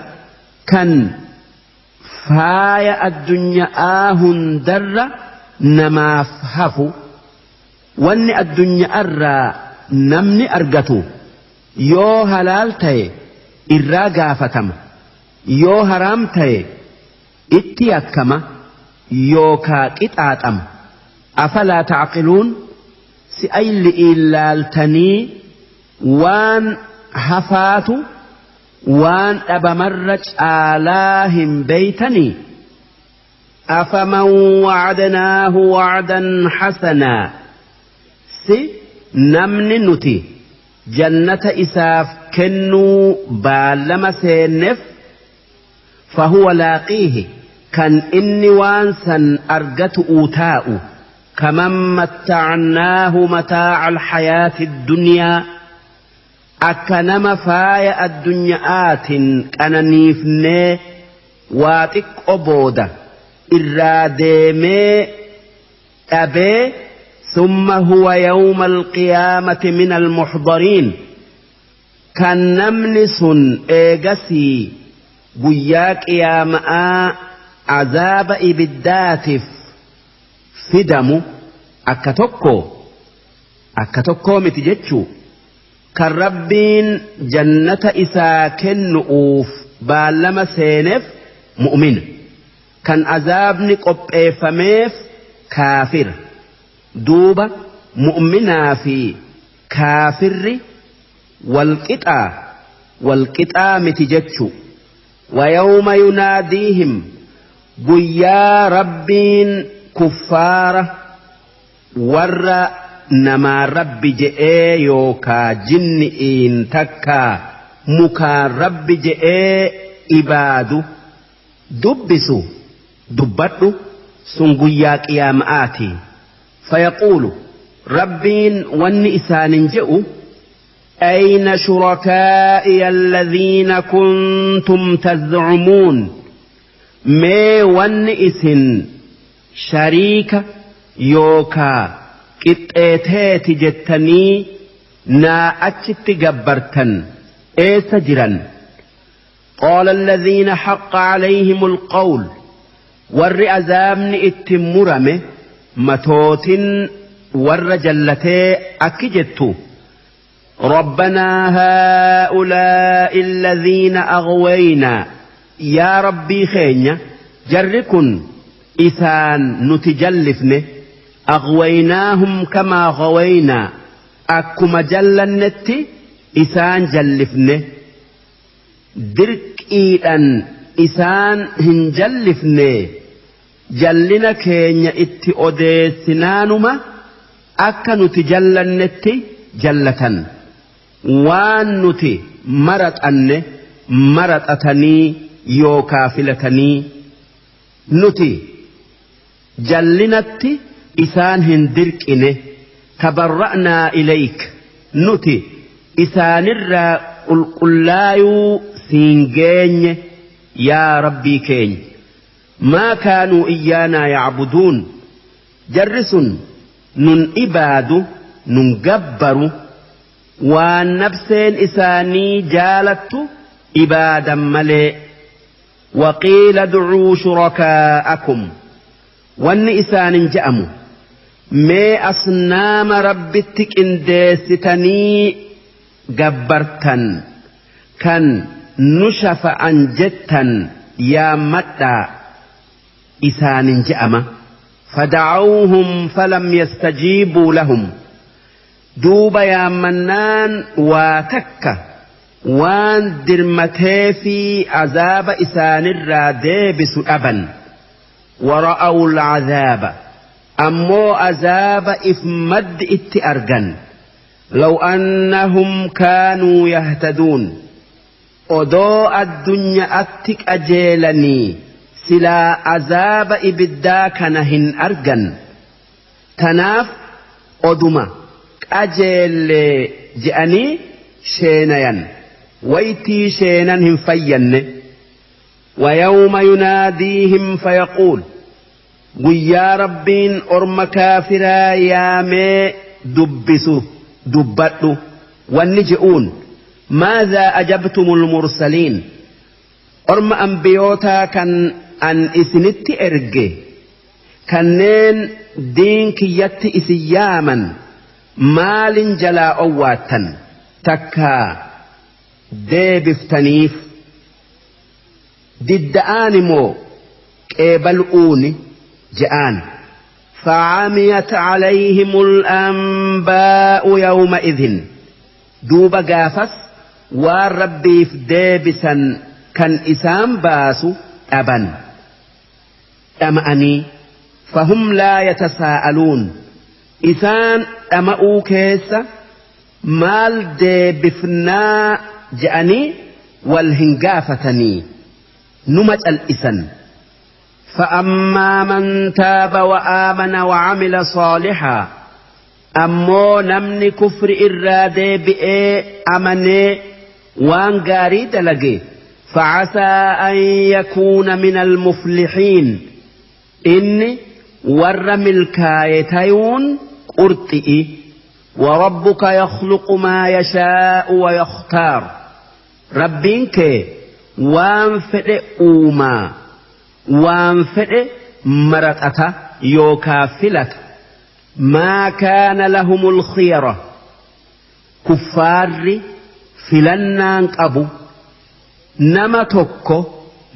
kan faaya addunyaa hundarra namaaf hafu. Wanni addunyaarraa namni argatu yoo halaal ta'e irraa gaafatama, yoo haraam ta'e itti yakkama yookaa qixaaxama. Afalaa ta'qiluun, si ayli'iin laaltanii waan hafaatu waan dhabamarra caalaa hin beeytanii? Afaman wa'adnaahu wa'dan hasanaa, si namni nuti jannata isaaf kennuu baallama seenneef, fahuwa laaqiihi, kan inni waan san argatu'uu taa'u, kaman matta'naahu mataa'a alhayaati addunyaa, akka nama faaya addunya'aatiin qananiifnee waa xiqqo booda irraa deemee dhabee, summa huwa yawma alqiyaamati min almuxdariin, kan namni sun eegasii guyyaa qiyaama'aa azaaba ibiddaatiif fidamu akka tokko? Akka tokkoo miti jechuu. Kan Rabbiin jannata isaa kennu'uuf baallama seeneef mu'mina, kan azaabni qopheeffameef kaafira. Duuba mu'minaa fi kaafirri walqixaa? Walqixaa miti jechuu. Wayawma yunaadiihim, guyyaa Rabbiin kuffaara warra namaan Rabbi je'ee yookaa jinni'iin takkaa mukaan Rabbi je'ee ibaadu dubbisu dubbadhu, sun guyyaa qiyaama'aati. Fayaquulu Rabbiin wanni isaanin je'u ayna shurakaa'iya alladhiina kuntum tazcumuun mee wanni isin shariika yookaa qixxeeteeti jettanii naa achitti gabbartan eessa jiran. Qaala alladhiina haqqa calayhim alqawl warri azaabni itti murame matootin warra jallatee akki jettu rabbanaa haa'ulaa'i alladhiina aghwaynaa yaa rabbii keenya jarri kun isaan nuti jallifne aghwaynaahum kamaa ghawaynaa akkuma jallannetti isaan jallifne dirqiidhan isaan hin jallifne jallina keenya itti odeessinaanuma akka nuti jallannetti jallatan waan nuti maraxanne maraxatanii yookaa filatanii nuti jallinatti isaan hin dirqine tabarra'naa ilayk nuti isaanirraa qulqullaayuu siin geenye yaa rabbii keenya maa kaanuu iyyaanaa yacbuduun jarri sun nun ibaadu nun gabbaru waan nafseen isaanii jaalattu ibaadan malee. Waqiila ducuu shurakaa'akum wanni isaanin je'amu mee asnaama rabbitti qindeessitanii gabbartan kan nu shafa'an jettan yaammadhaa isaanin je'ama. Fada'awhum falam yastajiibuu lahum duuba yaammannaan waa takka waan dirmatee fi azaaba isaanirraa deebisu dhaban. Wara'aw al'azaaba ammoo azaaba if maddi itti argan. Law annahum kaanuu yahtaduun odoo addunyaatti qajeelanii silaa azaaba ibiddaa kana hin argan. Tanaaf oduma qajeellee je'anii sheenayan waytii sheenan hin fayyanne. Wayawma yunaadiihim fayaquul guyyaa rabbiin orma kaafiraa yaamee dubbisu dubbadhu wanni je'uun maadhaa ajabtumul mursaliin orma ambiyootaa kan an isinitti erge kanneen diin kiyyatti isin yaaman maalin jalaa owwaattan takkaa deebiftaniif didda'aan immoo qeebal'uuni je'aan. فعميت عليهم الأنباء يومئذ دوب قافس والربي في ديبسا كان إسام باسو أبا أمأني فهم لا يتساءلون إسان أمأو كيس مال ديبفنا جأني والهنقافتني نمت الإسن. فأما من تاب وآمن وعمل صالحا أمو نمني كفر إرادي بإيه أمني وانقاري دلقي فعسى أن يكون من المفلحين إني ور ملكايتيون قرطئي. وربك يخلق ما يشاء ويختار ربينك وانفئ أوما وانفئ مرتأة يوكافلة ما كان لهم الخيرة كفار فلنان أبو نما توكو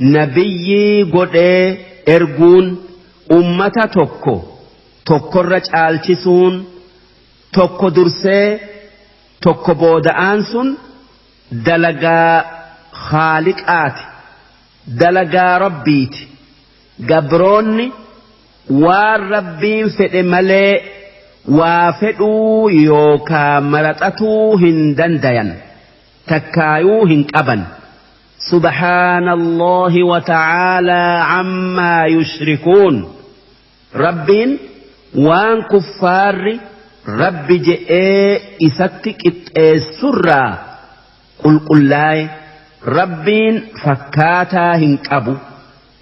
نبيي قد إرجون أمة توكو توكو رجالتسون توكو درسي توكو بودآنسون دلقا خالق آتي دلقا ربيتي gabroonni waan rabbiin fedhe malee waa fedhuu yookaa maraxatuu hin dandayan takkaayuu hin qaban. Subhaanallahi wa ta'aalaa ammaa yushrikuun rabbiin Waan kuffaarri Rabbi je'ee isatti qixxeessurraa qulqullaaye. Rabbiin fakkaataa hin qabu.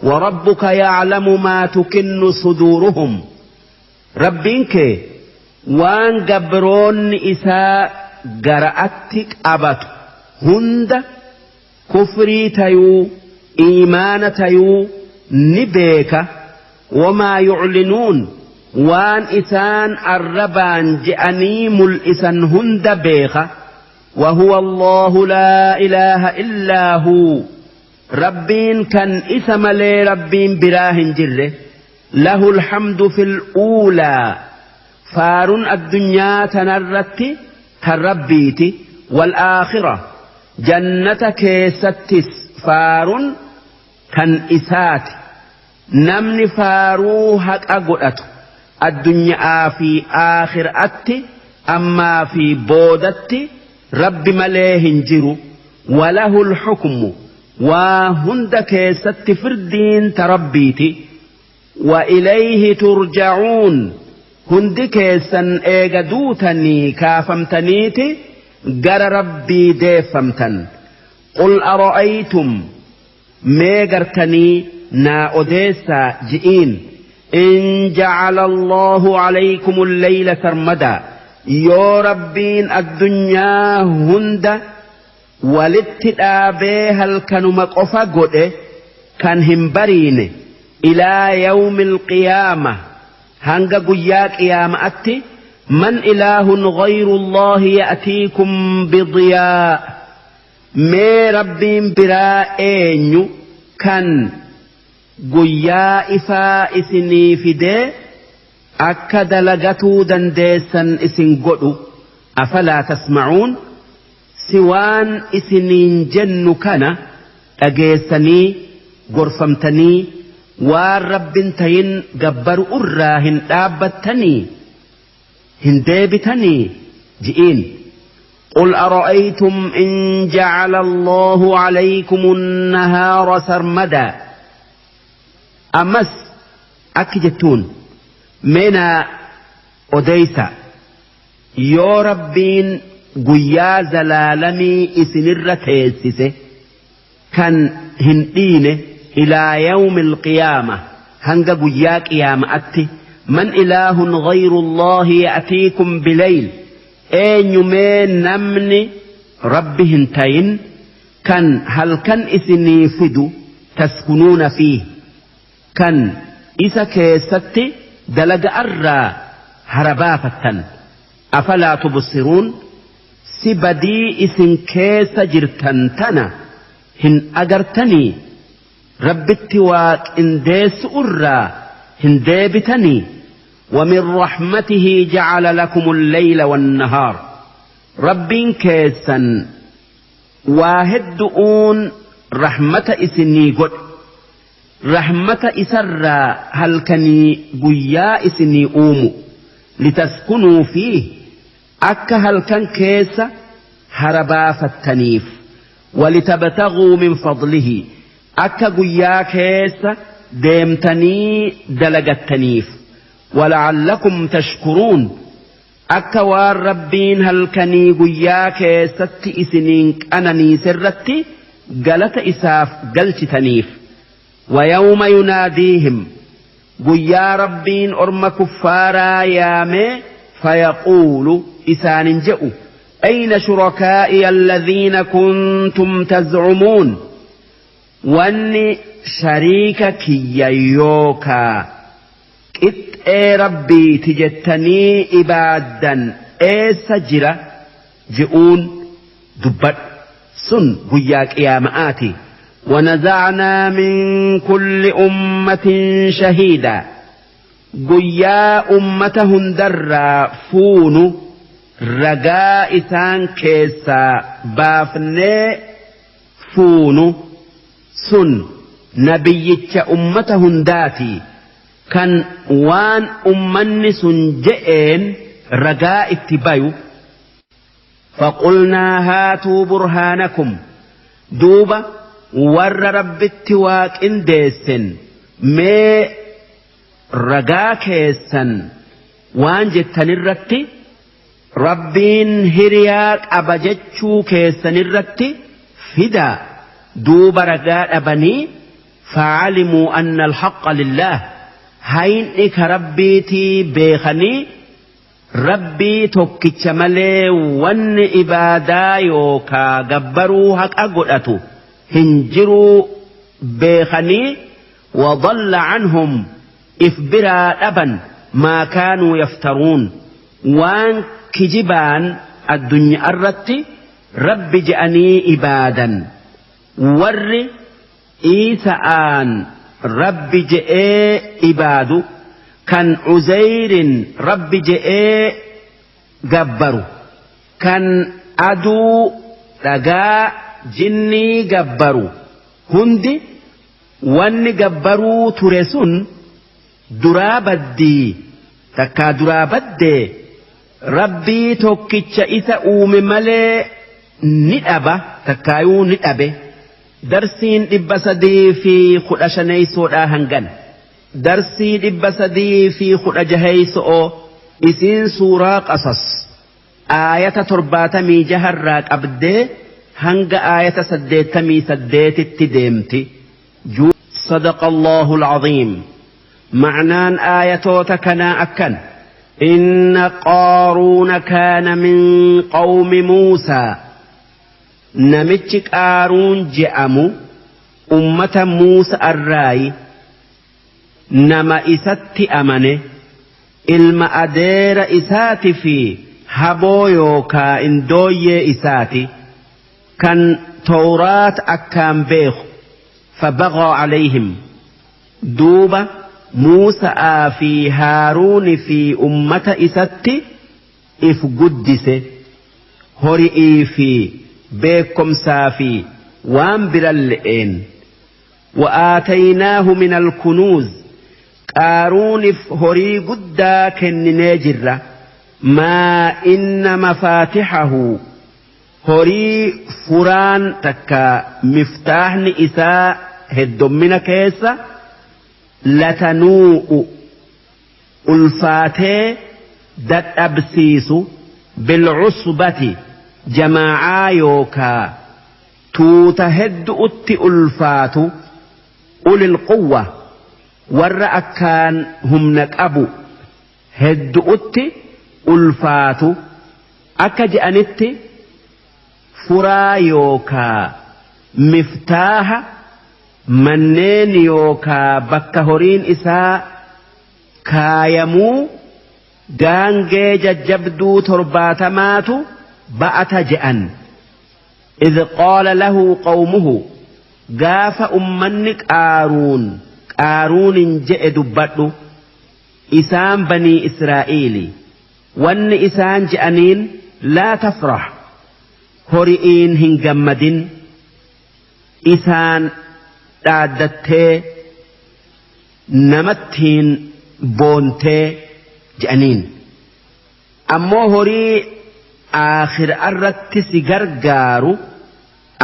وربك يعلم ما تكن صدورهم Rabbiin kee waan gabroonni isaa gara'atti qabatu hunda kufrii tayuu iimaana tayuu ni beeka. وما يعلنون waan isaan arrabaan je'anii mul'isan hunda beeka. وهو الله لا إله إلا هو Rabbiin kan isa malee Rabbiin biraa hin jirre. له الحمد في الأولى faarun addunyaa tanarratti kan Rabbiiti, والآخرة jannata keessattis faarun kan isaati. Namni faaruu haqa godhatu addunyaa fi aakhiraatti, ammaa fi boodatti Rabbi malee hin jiru. وله الحكم waa hunda keessatti firdiin ta Rabbiiti. وإليه ترجعون hundi keessan eega duutanii kaafamtaniiti gara Rabbii deeffamtan. قل أرأيتم mee gartanii naa odeessaa ji'iin, إن جعل الله عليكم الليل سرمدا yoo Rabbiin addunyaa hunda walitti dhaabee halkanuma qofa godhe kan hin bariine, إلى يوم القيامة hanga guyyaa qiyaama'atti, من إله غير الله يأتيكم بضياء mee Rabbiin biraa eenyu kan guyyaa ifaa isinii fidee akka dalagatuu dandeessan isin godhu? أفلا تسمعون si waan isiniin jennu kana dhageessanii gorfamtanii waan Rabbin tayin gabbaru irraa hin dhaabbattanii hin deebitanii ji'iin. قل أرأيتم إن جعل الله عليكم النهار سرمدا ammas akki jettuun mee naa odeeysa, yoo Rabbiin guyyaa zalaalamii isinirra teessise kan hin dhiine, إلى يوم القيامة hanga guyyaa qiyaama'atti, من إله غير الله يأتيكم بليل eenyu mee namni Rabbi hin tayin kan halkan isinii fidu, تسكنون فيه kan isa keessatti dalaga irraa harabaafattan? أفلا تبصرون si badii isin keessa jirtan tana hin agartanii? Rabbitti waa qindeessu irraa hin deebitanii? ومن رحمته جعل لكم الليل والنهار Rabbiin keessan waa heddu'uun rahmata isinii godhe. Rahmata isarraa halkanii guyyaa isinii uumu. لتسكنوا فيه akka halkan keessa harabaafattaniif, ولتبتغوا من فضله akka guyyaa keessa deemtanii dalagattaniif, ولعلكم تشكرون akka waan Rabbiin halkanii guyyaa keessatti isiniin qananiisirratti galata isaaf galchitaniif. ويوم يناديهم guyyaa Rabbiin orma kuffaaraa yaamee, فيقول isaanin je'u, أين شركائي الذين كنتم تزعمون wanni shariika kiyya yookaa qixxee Rabbiiti jettanii ibaaddan eessa jira je'uun dubbadhu. Sun guyyaa qiyaama'aati. ونزعنا من كل أمة شهيدا guyyaa ummata hundarraa fuunu ragaa isaan keessaa baafnee fuunu. Sun nabiyyicha ummata hundaati kan waan ummanni sun je'een ragaa itti bayu. فقلنا هاتوا برهانكم duuba warra Rabbitti waa qindeessen mee ragaa keessan. Waan jettanirratti Rabbiin hiriyaa qaba jechuu keessanirratti fidaa. Duuba ragaa dhabanii, facalimuu anna alhaqqa lillaah, hayni ka Rabbiitii beekanii, Rabbii tokkicha malee wanni ibaadaa yookaa gabbaruu haqa godhatu hin jiruu beekanii, wadalla canhum, if biraa dhaban, maa kaanuu yaftaruun, waan kijibaan addunyaarratti Rabbi je'anii ibaadan. Warri Iisa'aan Rabbi je'ee ibaadu, kan Uzayrin Rabbi je'ee gabbaru, kan aduu, dhagaa, jinnii gabbaru hundi, wanni gabbaruu ture sun duraa baddii takkaa duraa baddee, Rabbii tokkicha isa uume malee ni dhaba takkaayuu ni dhabe. Darsiin 315soodhaa hangan. Darsii 316so'oo isiin suuraa Qasas aayata 76rraa qabdee hanga aayata 88tti deemti. Sadaqa Allahu al-Aziim. Ma'naan aayatoota kanaa akkan: Inna Qaaruuna kaana min qawmi Muusaa, namichi Qaaruun je'amu ummata Muusa arraayi, nama isatti amane, ilma adeera isaati fi haboo yookaa indooyyee isaati, kan Tawraat akkaan beeku. Fabaghaa alayhim, duuba Muusa'aa fi Haaruuni fi ummata isatti if guddise, hori'ii fi beekkomsaa fi waan biralle'een. Wa aataynaahu min alkunuuz, Qaaruunif horii guddaa kenninee jirra, maa inna mafaatixahu, horii furaan takka miftaahni isaa heddommina keessa, latanuu'u, ulfaatee dadhabsiisu, bil'usbati, jamaa'aa yookaa tuuta heddu'utti ulfaatu, ulil quwwa, warra akkaan humna qabu heddu'utti ulfaatu. Akka je'anitti furaa yookaa miftaaha manneen yookaa bakka horiin isaa kaayamuu gaangee jajjabduu 70tu ba'ata je'an. Idh qaala lahu qawmuhu, gaafa ummanni Qaaruun Qaaruunin je'e dubbadhu. Isaan banii Israa'iili. Wanni isaan je'aniin: laa tafrah, hori'iin hin gammadin, isaan dhaaddattee namattiin boontee je'aniin. Ammoo horii aakhira'arratti si gargaaru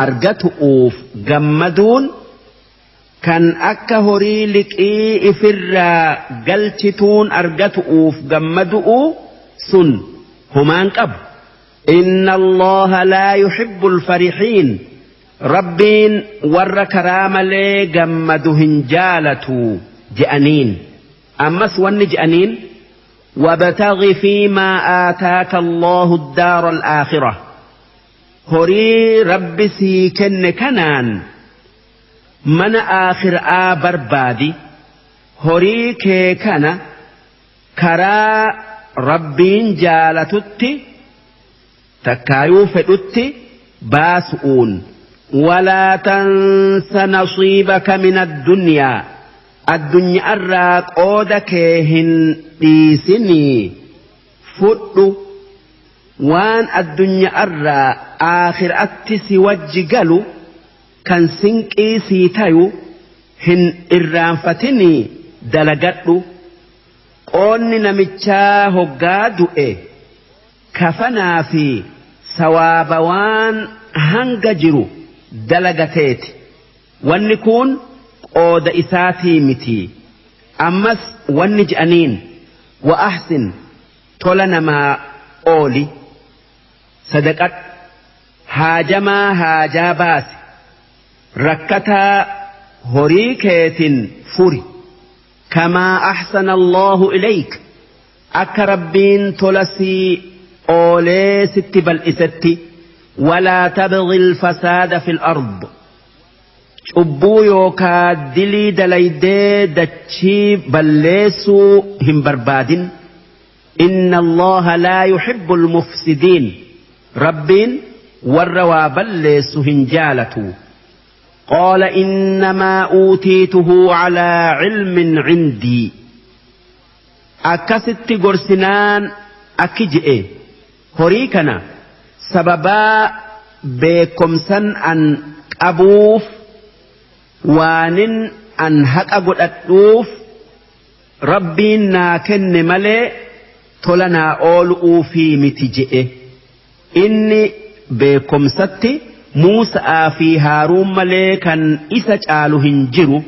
argatu'uuf gammaduun, kan akka horii liqii ifirraa galchituun argatu'uuf gammadu'uu sun humaan qabu. Inna Allaha laa yuhibbul farihiin, Rabbiin warra karaa malee gammadu hin jaalatu je'aniin. Ammas wanni je'aniin: wabtaghi fiimaa aataaka Allahu ad-daara al-aakhirah, horii Rabbi sii kenne kanaan mana aakhira'aa barbaadi. Horii kee kana karaa Rabbiin jaalatutti takkaayuu fedhutti baasu'uun. Walaa tansa nasiibaka min addunyaa, addunyaarraa qooda kee hin dhiisinii fudhu. Waan addunyaarraa aakhiraatti si wajji galu, kan sinqii sii tayu, hin irraanfatinii dalagadhu. Qoonni namichaa hoggaa du'e kafanaa fi sawaaba waan hanga jiru dalagateeti. Wanni kun qooda isaatii miti. Ammas wanni je'aniin: wa ahsin. Tola namaa ooli, sadaqadhu, haajamaa haajaa baasi, rakkataa horii keetin furi. Kamaa axsana Allaahu ilayk, akka Rabbiin tola sii oolee sitti bal'isetti. Walaa tabghi alfasaada fil ard, cubbuu yookaa dilii dalaydee dachii balleessuu hin barbaadin. Inna Allaha laa yuhibbu almufsidiin, Rabbiin warra waa balleessu hin jaalatu. Qaala innamaa uutiituhu calaa cilmin cindii. Akkasitti gorsinaan akki je'e: horii kana sababaa beekomsan an qabuuf, waanin an haqa godhadhuuf Rabbiin naa kenne malee tola naa oolu'uufii miti je'e. Inni beekomsatti Muusa'aa fi Haaruun malee kan isa caalu hin jiru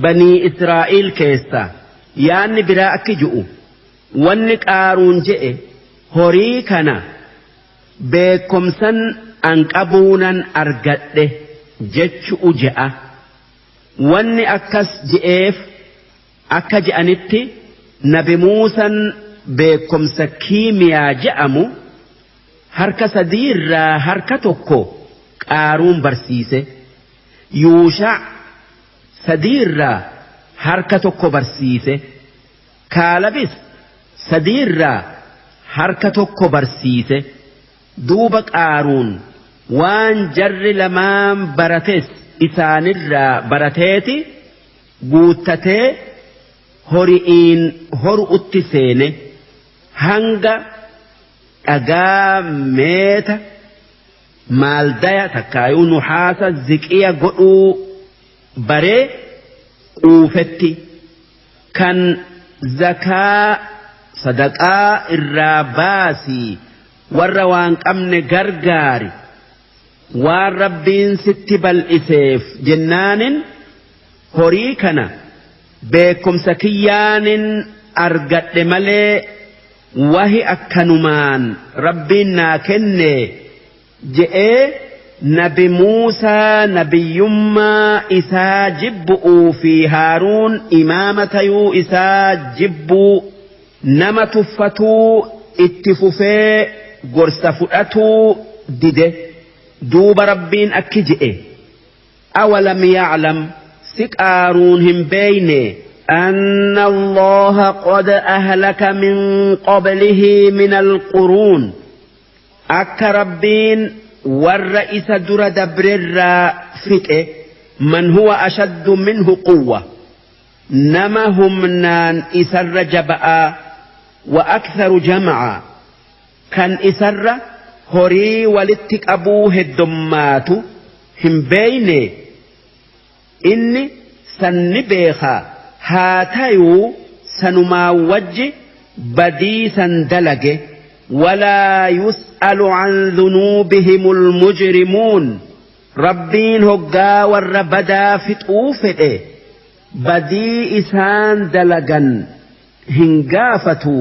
banii Israa'iil keessa. Yaanni biraa akki je'u: wanni Qaaruun je'e horii kana beekomsan an qabuunan argadhe jechu'u je'a. Wanni akkas je'eef akka je'anitti nabi Muusan beekomsa kiimiyaa je'amu harka sadiirraa harka tokko Qaaruun barsiise, Yuushac sadiirraa harka tokko barsiise, Kaalabis sadiirraa harka tokko barsiise. Duuba Qaaruun waan jarri lamaan barates isaanirraa barateeti guuttatee hori'iin horu'utti seene, hanga dhagaa meeta maaldaya takkaayuu nuhaasa ziqiya godhuu baree quufetti, kan zakaa sadaqaa irraa baasii warra waan qabne gargaari, waan Rabbiin sitti bal'iseef jennaanin horii kana beekumsa kiyyaanin argadhe malee wahi akkanumaan Rabbiin naa kenne je'ee nabi Muusaa nabiyyummaa isaa jibbu'uu fi Haaruun imaama tayuu isaa jibbuu nama tuffatuu itti fufee gorsa fudhatuu dide. Duuba Rabbiin akki je'e: awalam ya'lam, si Qaaruun hin beeyne, anna Allaha qad ahlaka min qablihi min alquruun, akka Rabbiin warra isa dura dabrerraa fixe, man huwa ashaddu minhu quwwa, nama humnaan isarra jaba'aa, wa aktharu jam'a, kan isarra horii walitti qabuu heddommaatu hin beeyne? Inni san ni beeka, haa tayuu sanumaa wajji badii san dalage. Walaa yus'alu an dhunuubihimul mujrimuun, Rabbiin hoggaa warra badaa fixuu fedhe badii isaan dalagan hin gaafatu,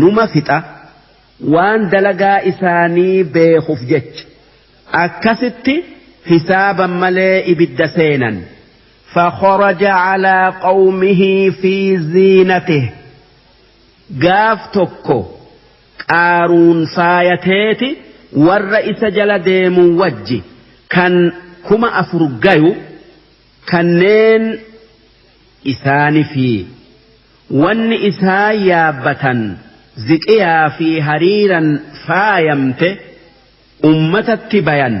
numa fixa, waan dalagaa isaanii beekuuf jecha. Akkasitti hisaaban malee ibidda seenan. فخرج على قومه في زينته. Gaaf tokko Qaaruun faayateeti warra isa jala deemu wajji kan 4000 gayu, kanneen isaani fi wanni isaan yaabbatan ziqiyaa fi hariiran faayamte ummatatti bayan.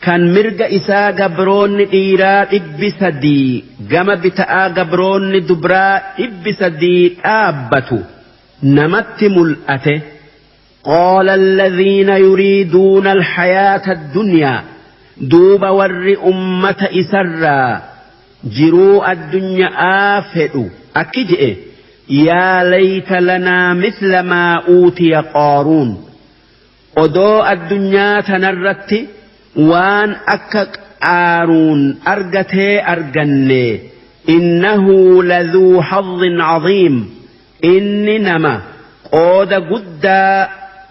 Kan mirga isaa gabroonni dhiiraa 300, gama bita'aa gabroonni dubraa 300 dhaabbatu namatti mul'ate. Qaala alladhiina yuriiduuna alhayaata addunyaa, duuba warri ummata isarraa jiruu addunya'aa fedhu akki je'e: yaa layta lanaa mithla maa uutiya Qaaruun, odoo addunyaa tanarratti waan akka Qaaruun argatee arganne. Innahu ladhuu hazzin caziim, inni nama Qooda guddaa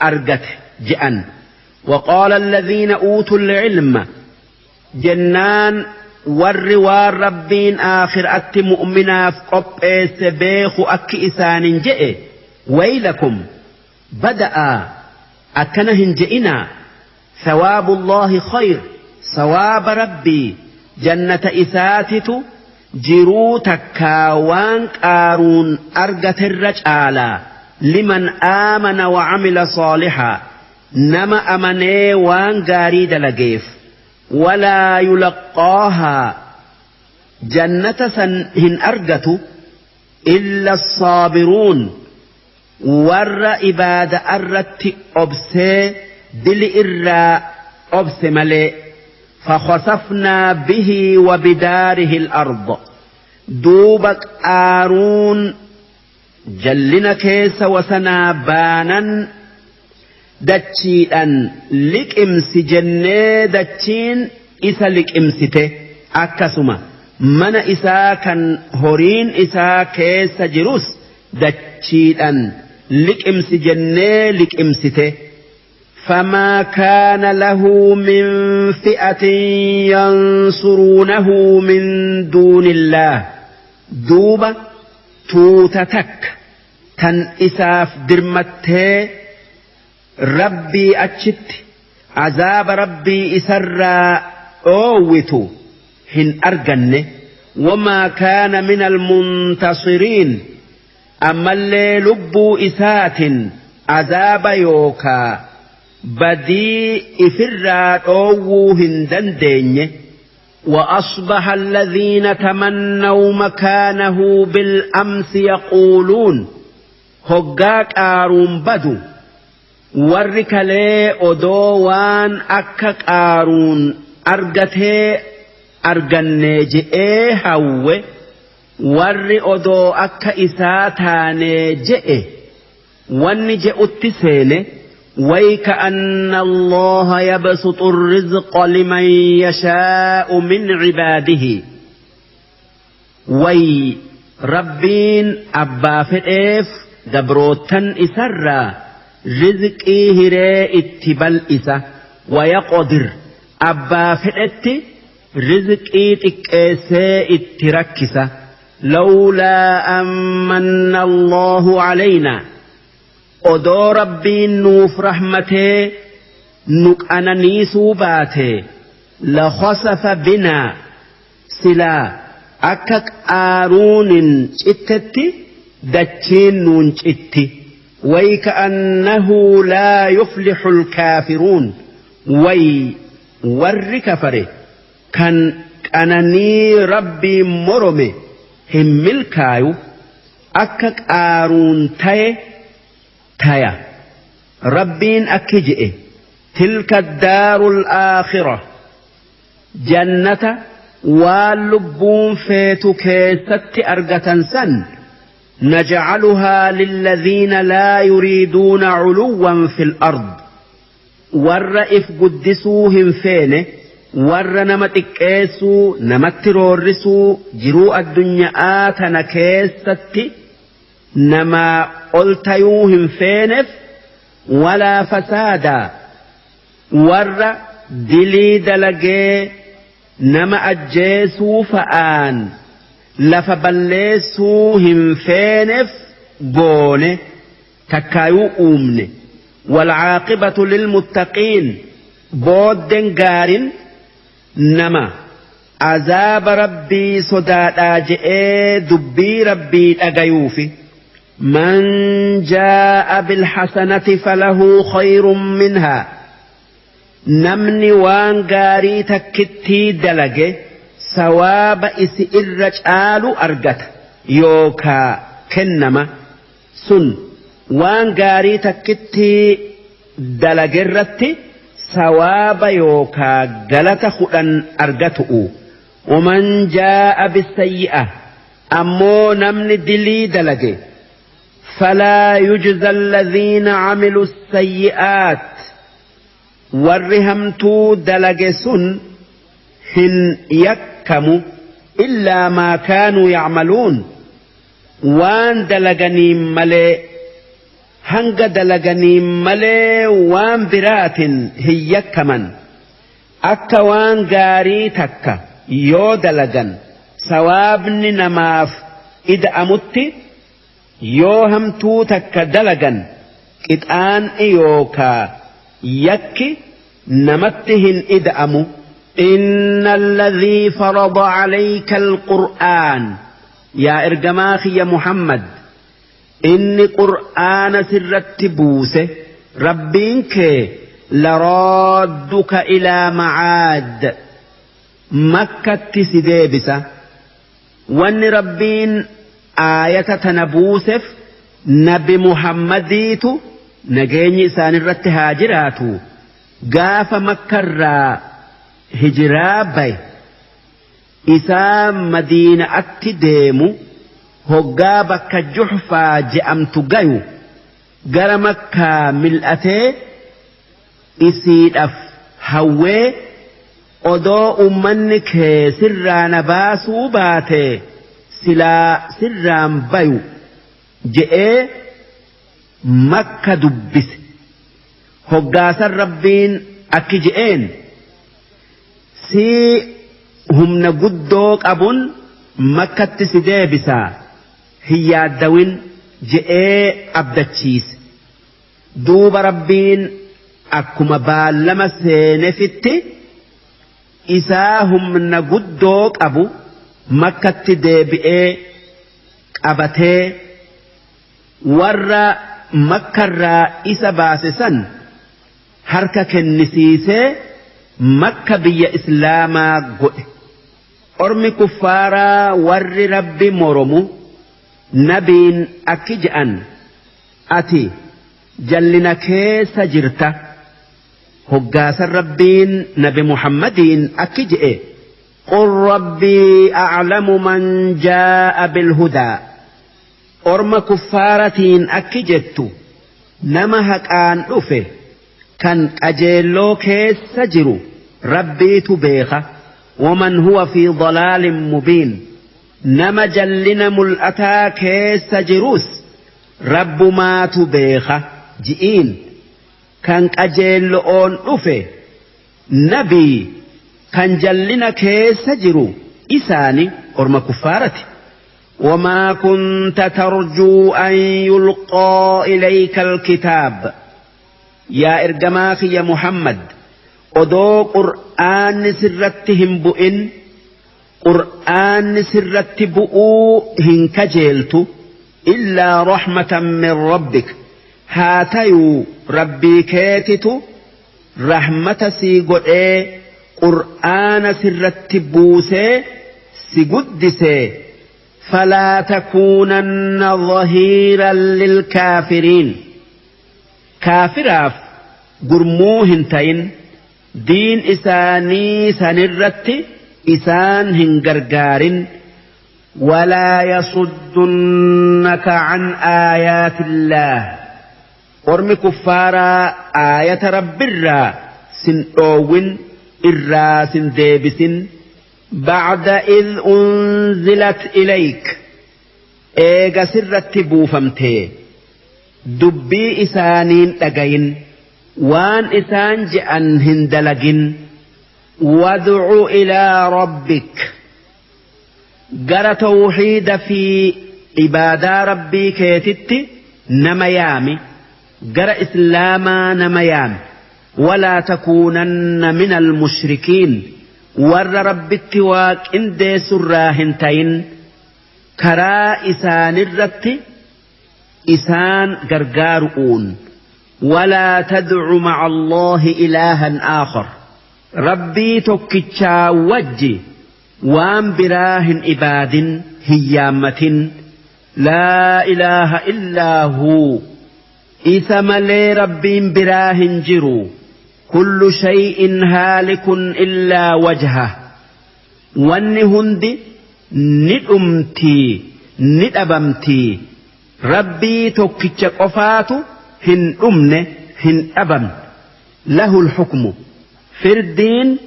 argate je'an. وقال الذين أوتوا العلم jennaan warri waan Rabbiin aakhiraatti mu'minaaf qopheesse beeku akki isaanin je'e: ويلكم, bada'aa, akkana hin je'inaa. ثواب الله خير, sawaaba Rabbii jannata isaatitu jiruu takkaa waan Qaaruun argaterra caalaa, لمن آمن وعمل صالحا, nama amanee waan gaarii dalageef. ولا يلقاها, jannata san hin argatu, إلا الصابرون, warra ibaada irratti obsee dili irraa obse malee. فخسفنا به وبداره الأرض, duuba Qaaruun jallina keessa wasanaa baanan dachiidhan liqimsi jennee dachiin isa liqimsite. Akkasuma mana isaa kan horiin isaa keessa jirus dachiidhan liqimsi jennee liqimsite. فما كان له من فئة ينصرونه من دون الله, duuba tuuta takka tan isaaf dirmattee Rabbii achitti azaaba Rabbii isarraa dhoowwitu hin arganne. وما كان من المنتصرين, ammallee lubbuu isaatin azaaba yookaa badii ifirraa dhoowwuu hin dandeenye. وأصبح الذين تمنوا مكانه بالأمس يقولون, hoggaa Qaaruun badu warri kalee odoo waan akka Qaaruun argatee arganne je'ee hawwe, warri odoo akka isaa taanee je'e wanni je'utti seene: ويكأن الله يبسط الرزق لمن يشاء من عباده, way Rabbiin abbaa fedheef gabrootan isarraa rizqii hiree itti bal'isa, ويقدر, abbaa fedhetti rizqii xiqqeessee itti rakkisa. لولا أن من الله علينا, odoo Rabbiin nuuf rahmatee nu qananiisuu baate, لخسف بنا, silaa akka Qaaruunin cittetti dachiin nuun citti. ويكأنه لا يفلح الكافرون, way warri kafare kan qananii Rabbii morome hin milkaayu. Akka Qaaruun taye taya. Rabbiin akki je'e: تلك الدار الآخرة, jannata waan lubbuun feetu keessatti argatan san, نجعلها للذين لا يريدون علوا في الأرض, warra if guddisuu hin feene, warra nama xiqqeessuu, namatti roorrisuu, jiruu addunyaa tana keessatti namaa ol tayuu hin feeneef, ولا فسادا, warra dilii dalagee nama ajjeesuu fa'aan lafa balleessuu hin feeneef goone takkaayuu uumne. والعاقبة للمتقين, boodden gaarin nama azaaba Rabbii sodaadhaa je'ee dubbii Rabbii dhagayuufi. من جاء بالحسنة فله خير منها, namni waan gaarii takkittii dalage sawaaba isi irra caalu argata yookaa kennama. Sun waan gaarii takkittii dalagerratti sawaaba yookaa galata 10 argatu'u. ومن جاء بالسيئة, ammoo namni dilii dalage, فلا يجزى الذين عملوا السيئات, warri hamtuu dalage sun hin yakkamu, إلا ما كانوا يعملون, waan dalaganiin malee. Hanga dalaganiin malee waan biraatin hin yakkaman. Akka waan gaarii takka yoo dalagan sawaabni namaaf ida'amutti, yoo hamtuu takka dalagan qixaan'i yookaa yakki namatti hin ida'amu. إن الذي فرض عليك القرآن yaa ergamaa kiyya Muhammad, inni qur'aana sirratti buuse Rabbiin kee, لرادك إلى معاد, Makkatti si deebisa. Wanni Rabbiin aayata tana buuseef Nabi Muhammadiitu, nageenyi isaanirratti haa jiraatu, gaafa Makkarraa hijiraa baye isaa Madiina'atti deemu, hoggaa bakka Juxfaa je'amtu gayu gara Makkaa mil'atee isiidhaaf hawwee, "Odoo ummanni kee sirraa na baasuu baate silaa sirraan bayu," je'ee Makka dubbise. Hoggaasan Rabbiin akki je'een: "Sii humna guddoo qabun Makkatti si deebisaa, hin yaaddawin," je'ee abdachiise. Duuba Rabbiin akkuma baallama seenefitti isaa humna guddoo qabu Makkatti deebi'ee qabatee warra Makkarraa isa baase san harka kennisiisee Makka biyya Islaamaa godhe. Ormi kuffaaraa warri Rabbi moromu nabiin akki je'an: "Ati jallina keessa jirta." Hoggaasan Rabbiin Nabi Muhammadiin akki je'e: قل ربي أعلم من جاء بالهدى. Orma kuffaaratiin akki jettu: "Nama haqaan dhufe kan qajeelloo keessa jiru Rabbiitu beeka." ومن هو في ضلال مبين, nama jallina mul'ataa keessa jirus Rabbumaatu beeka ji'iin. Kan qajeello'oon dhufe nabii, kan jallina keessa jiru isaani orma kuffaarati. وما كنت ترجو أن يلقى إليك الكتاب. Yaa ergamaa kiyya Muhammad, odoo qur'aanni sirratti hin bu'in qur'aanni sirratti bu'uu hin kajeeltu. إلا رحمة من ربك, haa tayuu Rabbii keetitu rahmata sii godhee qur'aana sirratti buusee si guddisee. فلا تكونن ظهيرا للكافرين, kaafiraaf gurmuu hin ta'in, diin isaanii sanirratti isaan hin gargaarin. ولا يصدنك عن آيات الله, ormi kuffaaraa aayata Rabbirraa sin dhoowwin, irraa sin deebisin. بعد إذ أنزلت إليك, eega sirratti buufamtee dubbii isaaniin dhagayin, waan isaan je'an hin dalagin. وادع إلى ربك, gara tawxiida fi ibaadaa Rabbii keetitti nama yaami, gara Islaamaa nama yaami. ولا تكونن من المشركين, warra Rabbitti waa qindeessurraa hin tayin, karaa isaanirratti isaan gargaaru'uun. ولا تدع مع الله إلها آخر, Rabbii tokkichaa wajji waan biraa hin ibaadin, hin yaammatin. لا إله إلا هو, isa malee Rabbiin biraa hin jiru. كل شيء هالك إلا وجهه, wanni hundi ni dhumtii, ni dhabamtii, Rabbii tokkicha qofaatu hin dhumne, hin dhabamne. له الحكم, firdiin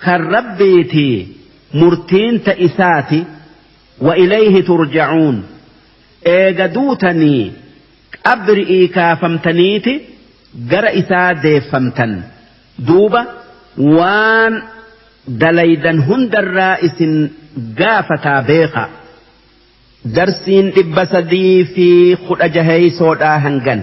kan Rabbiitii, murtiin ta isaati. وإليه ترجعون, eega duutanii. Qabri'ii kaafamtaniiti gara isaa deeffamtan. Duuba waan dalaydan hundarraa isin gaafataa beekaa. Darsiin 316 hangan.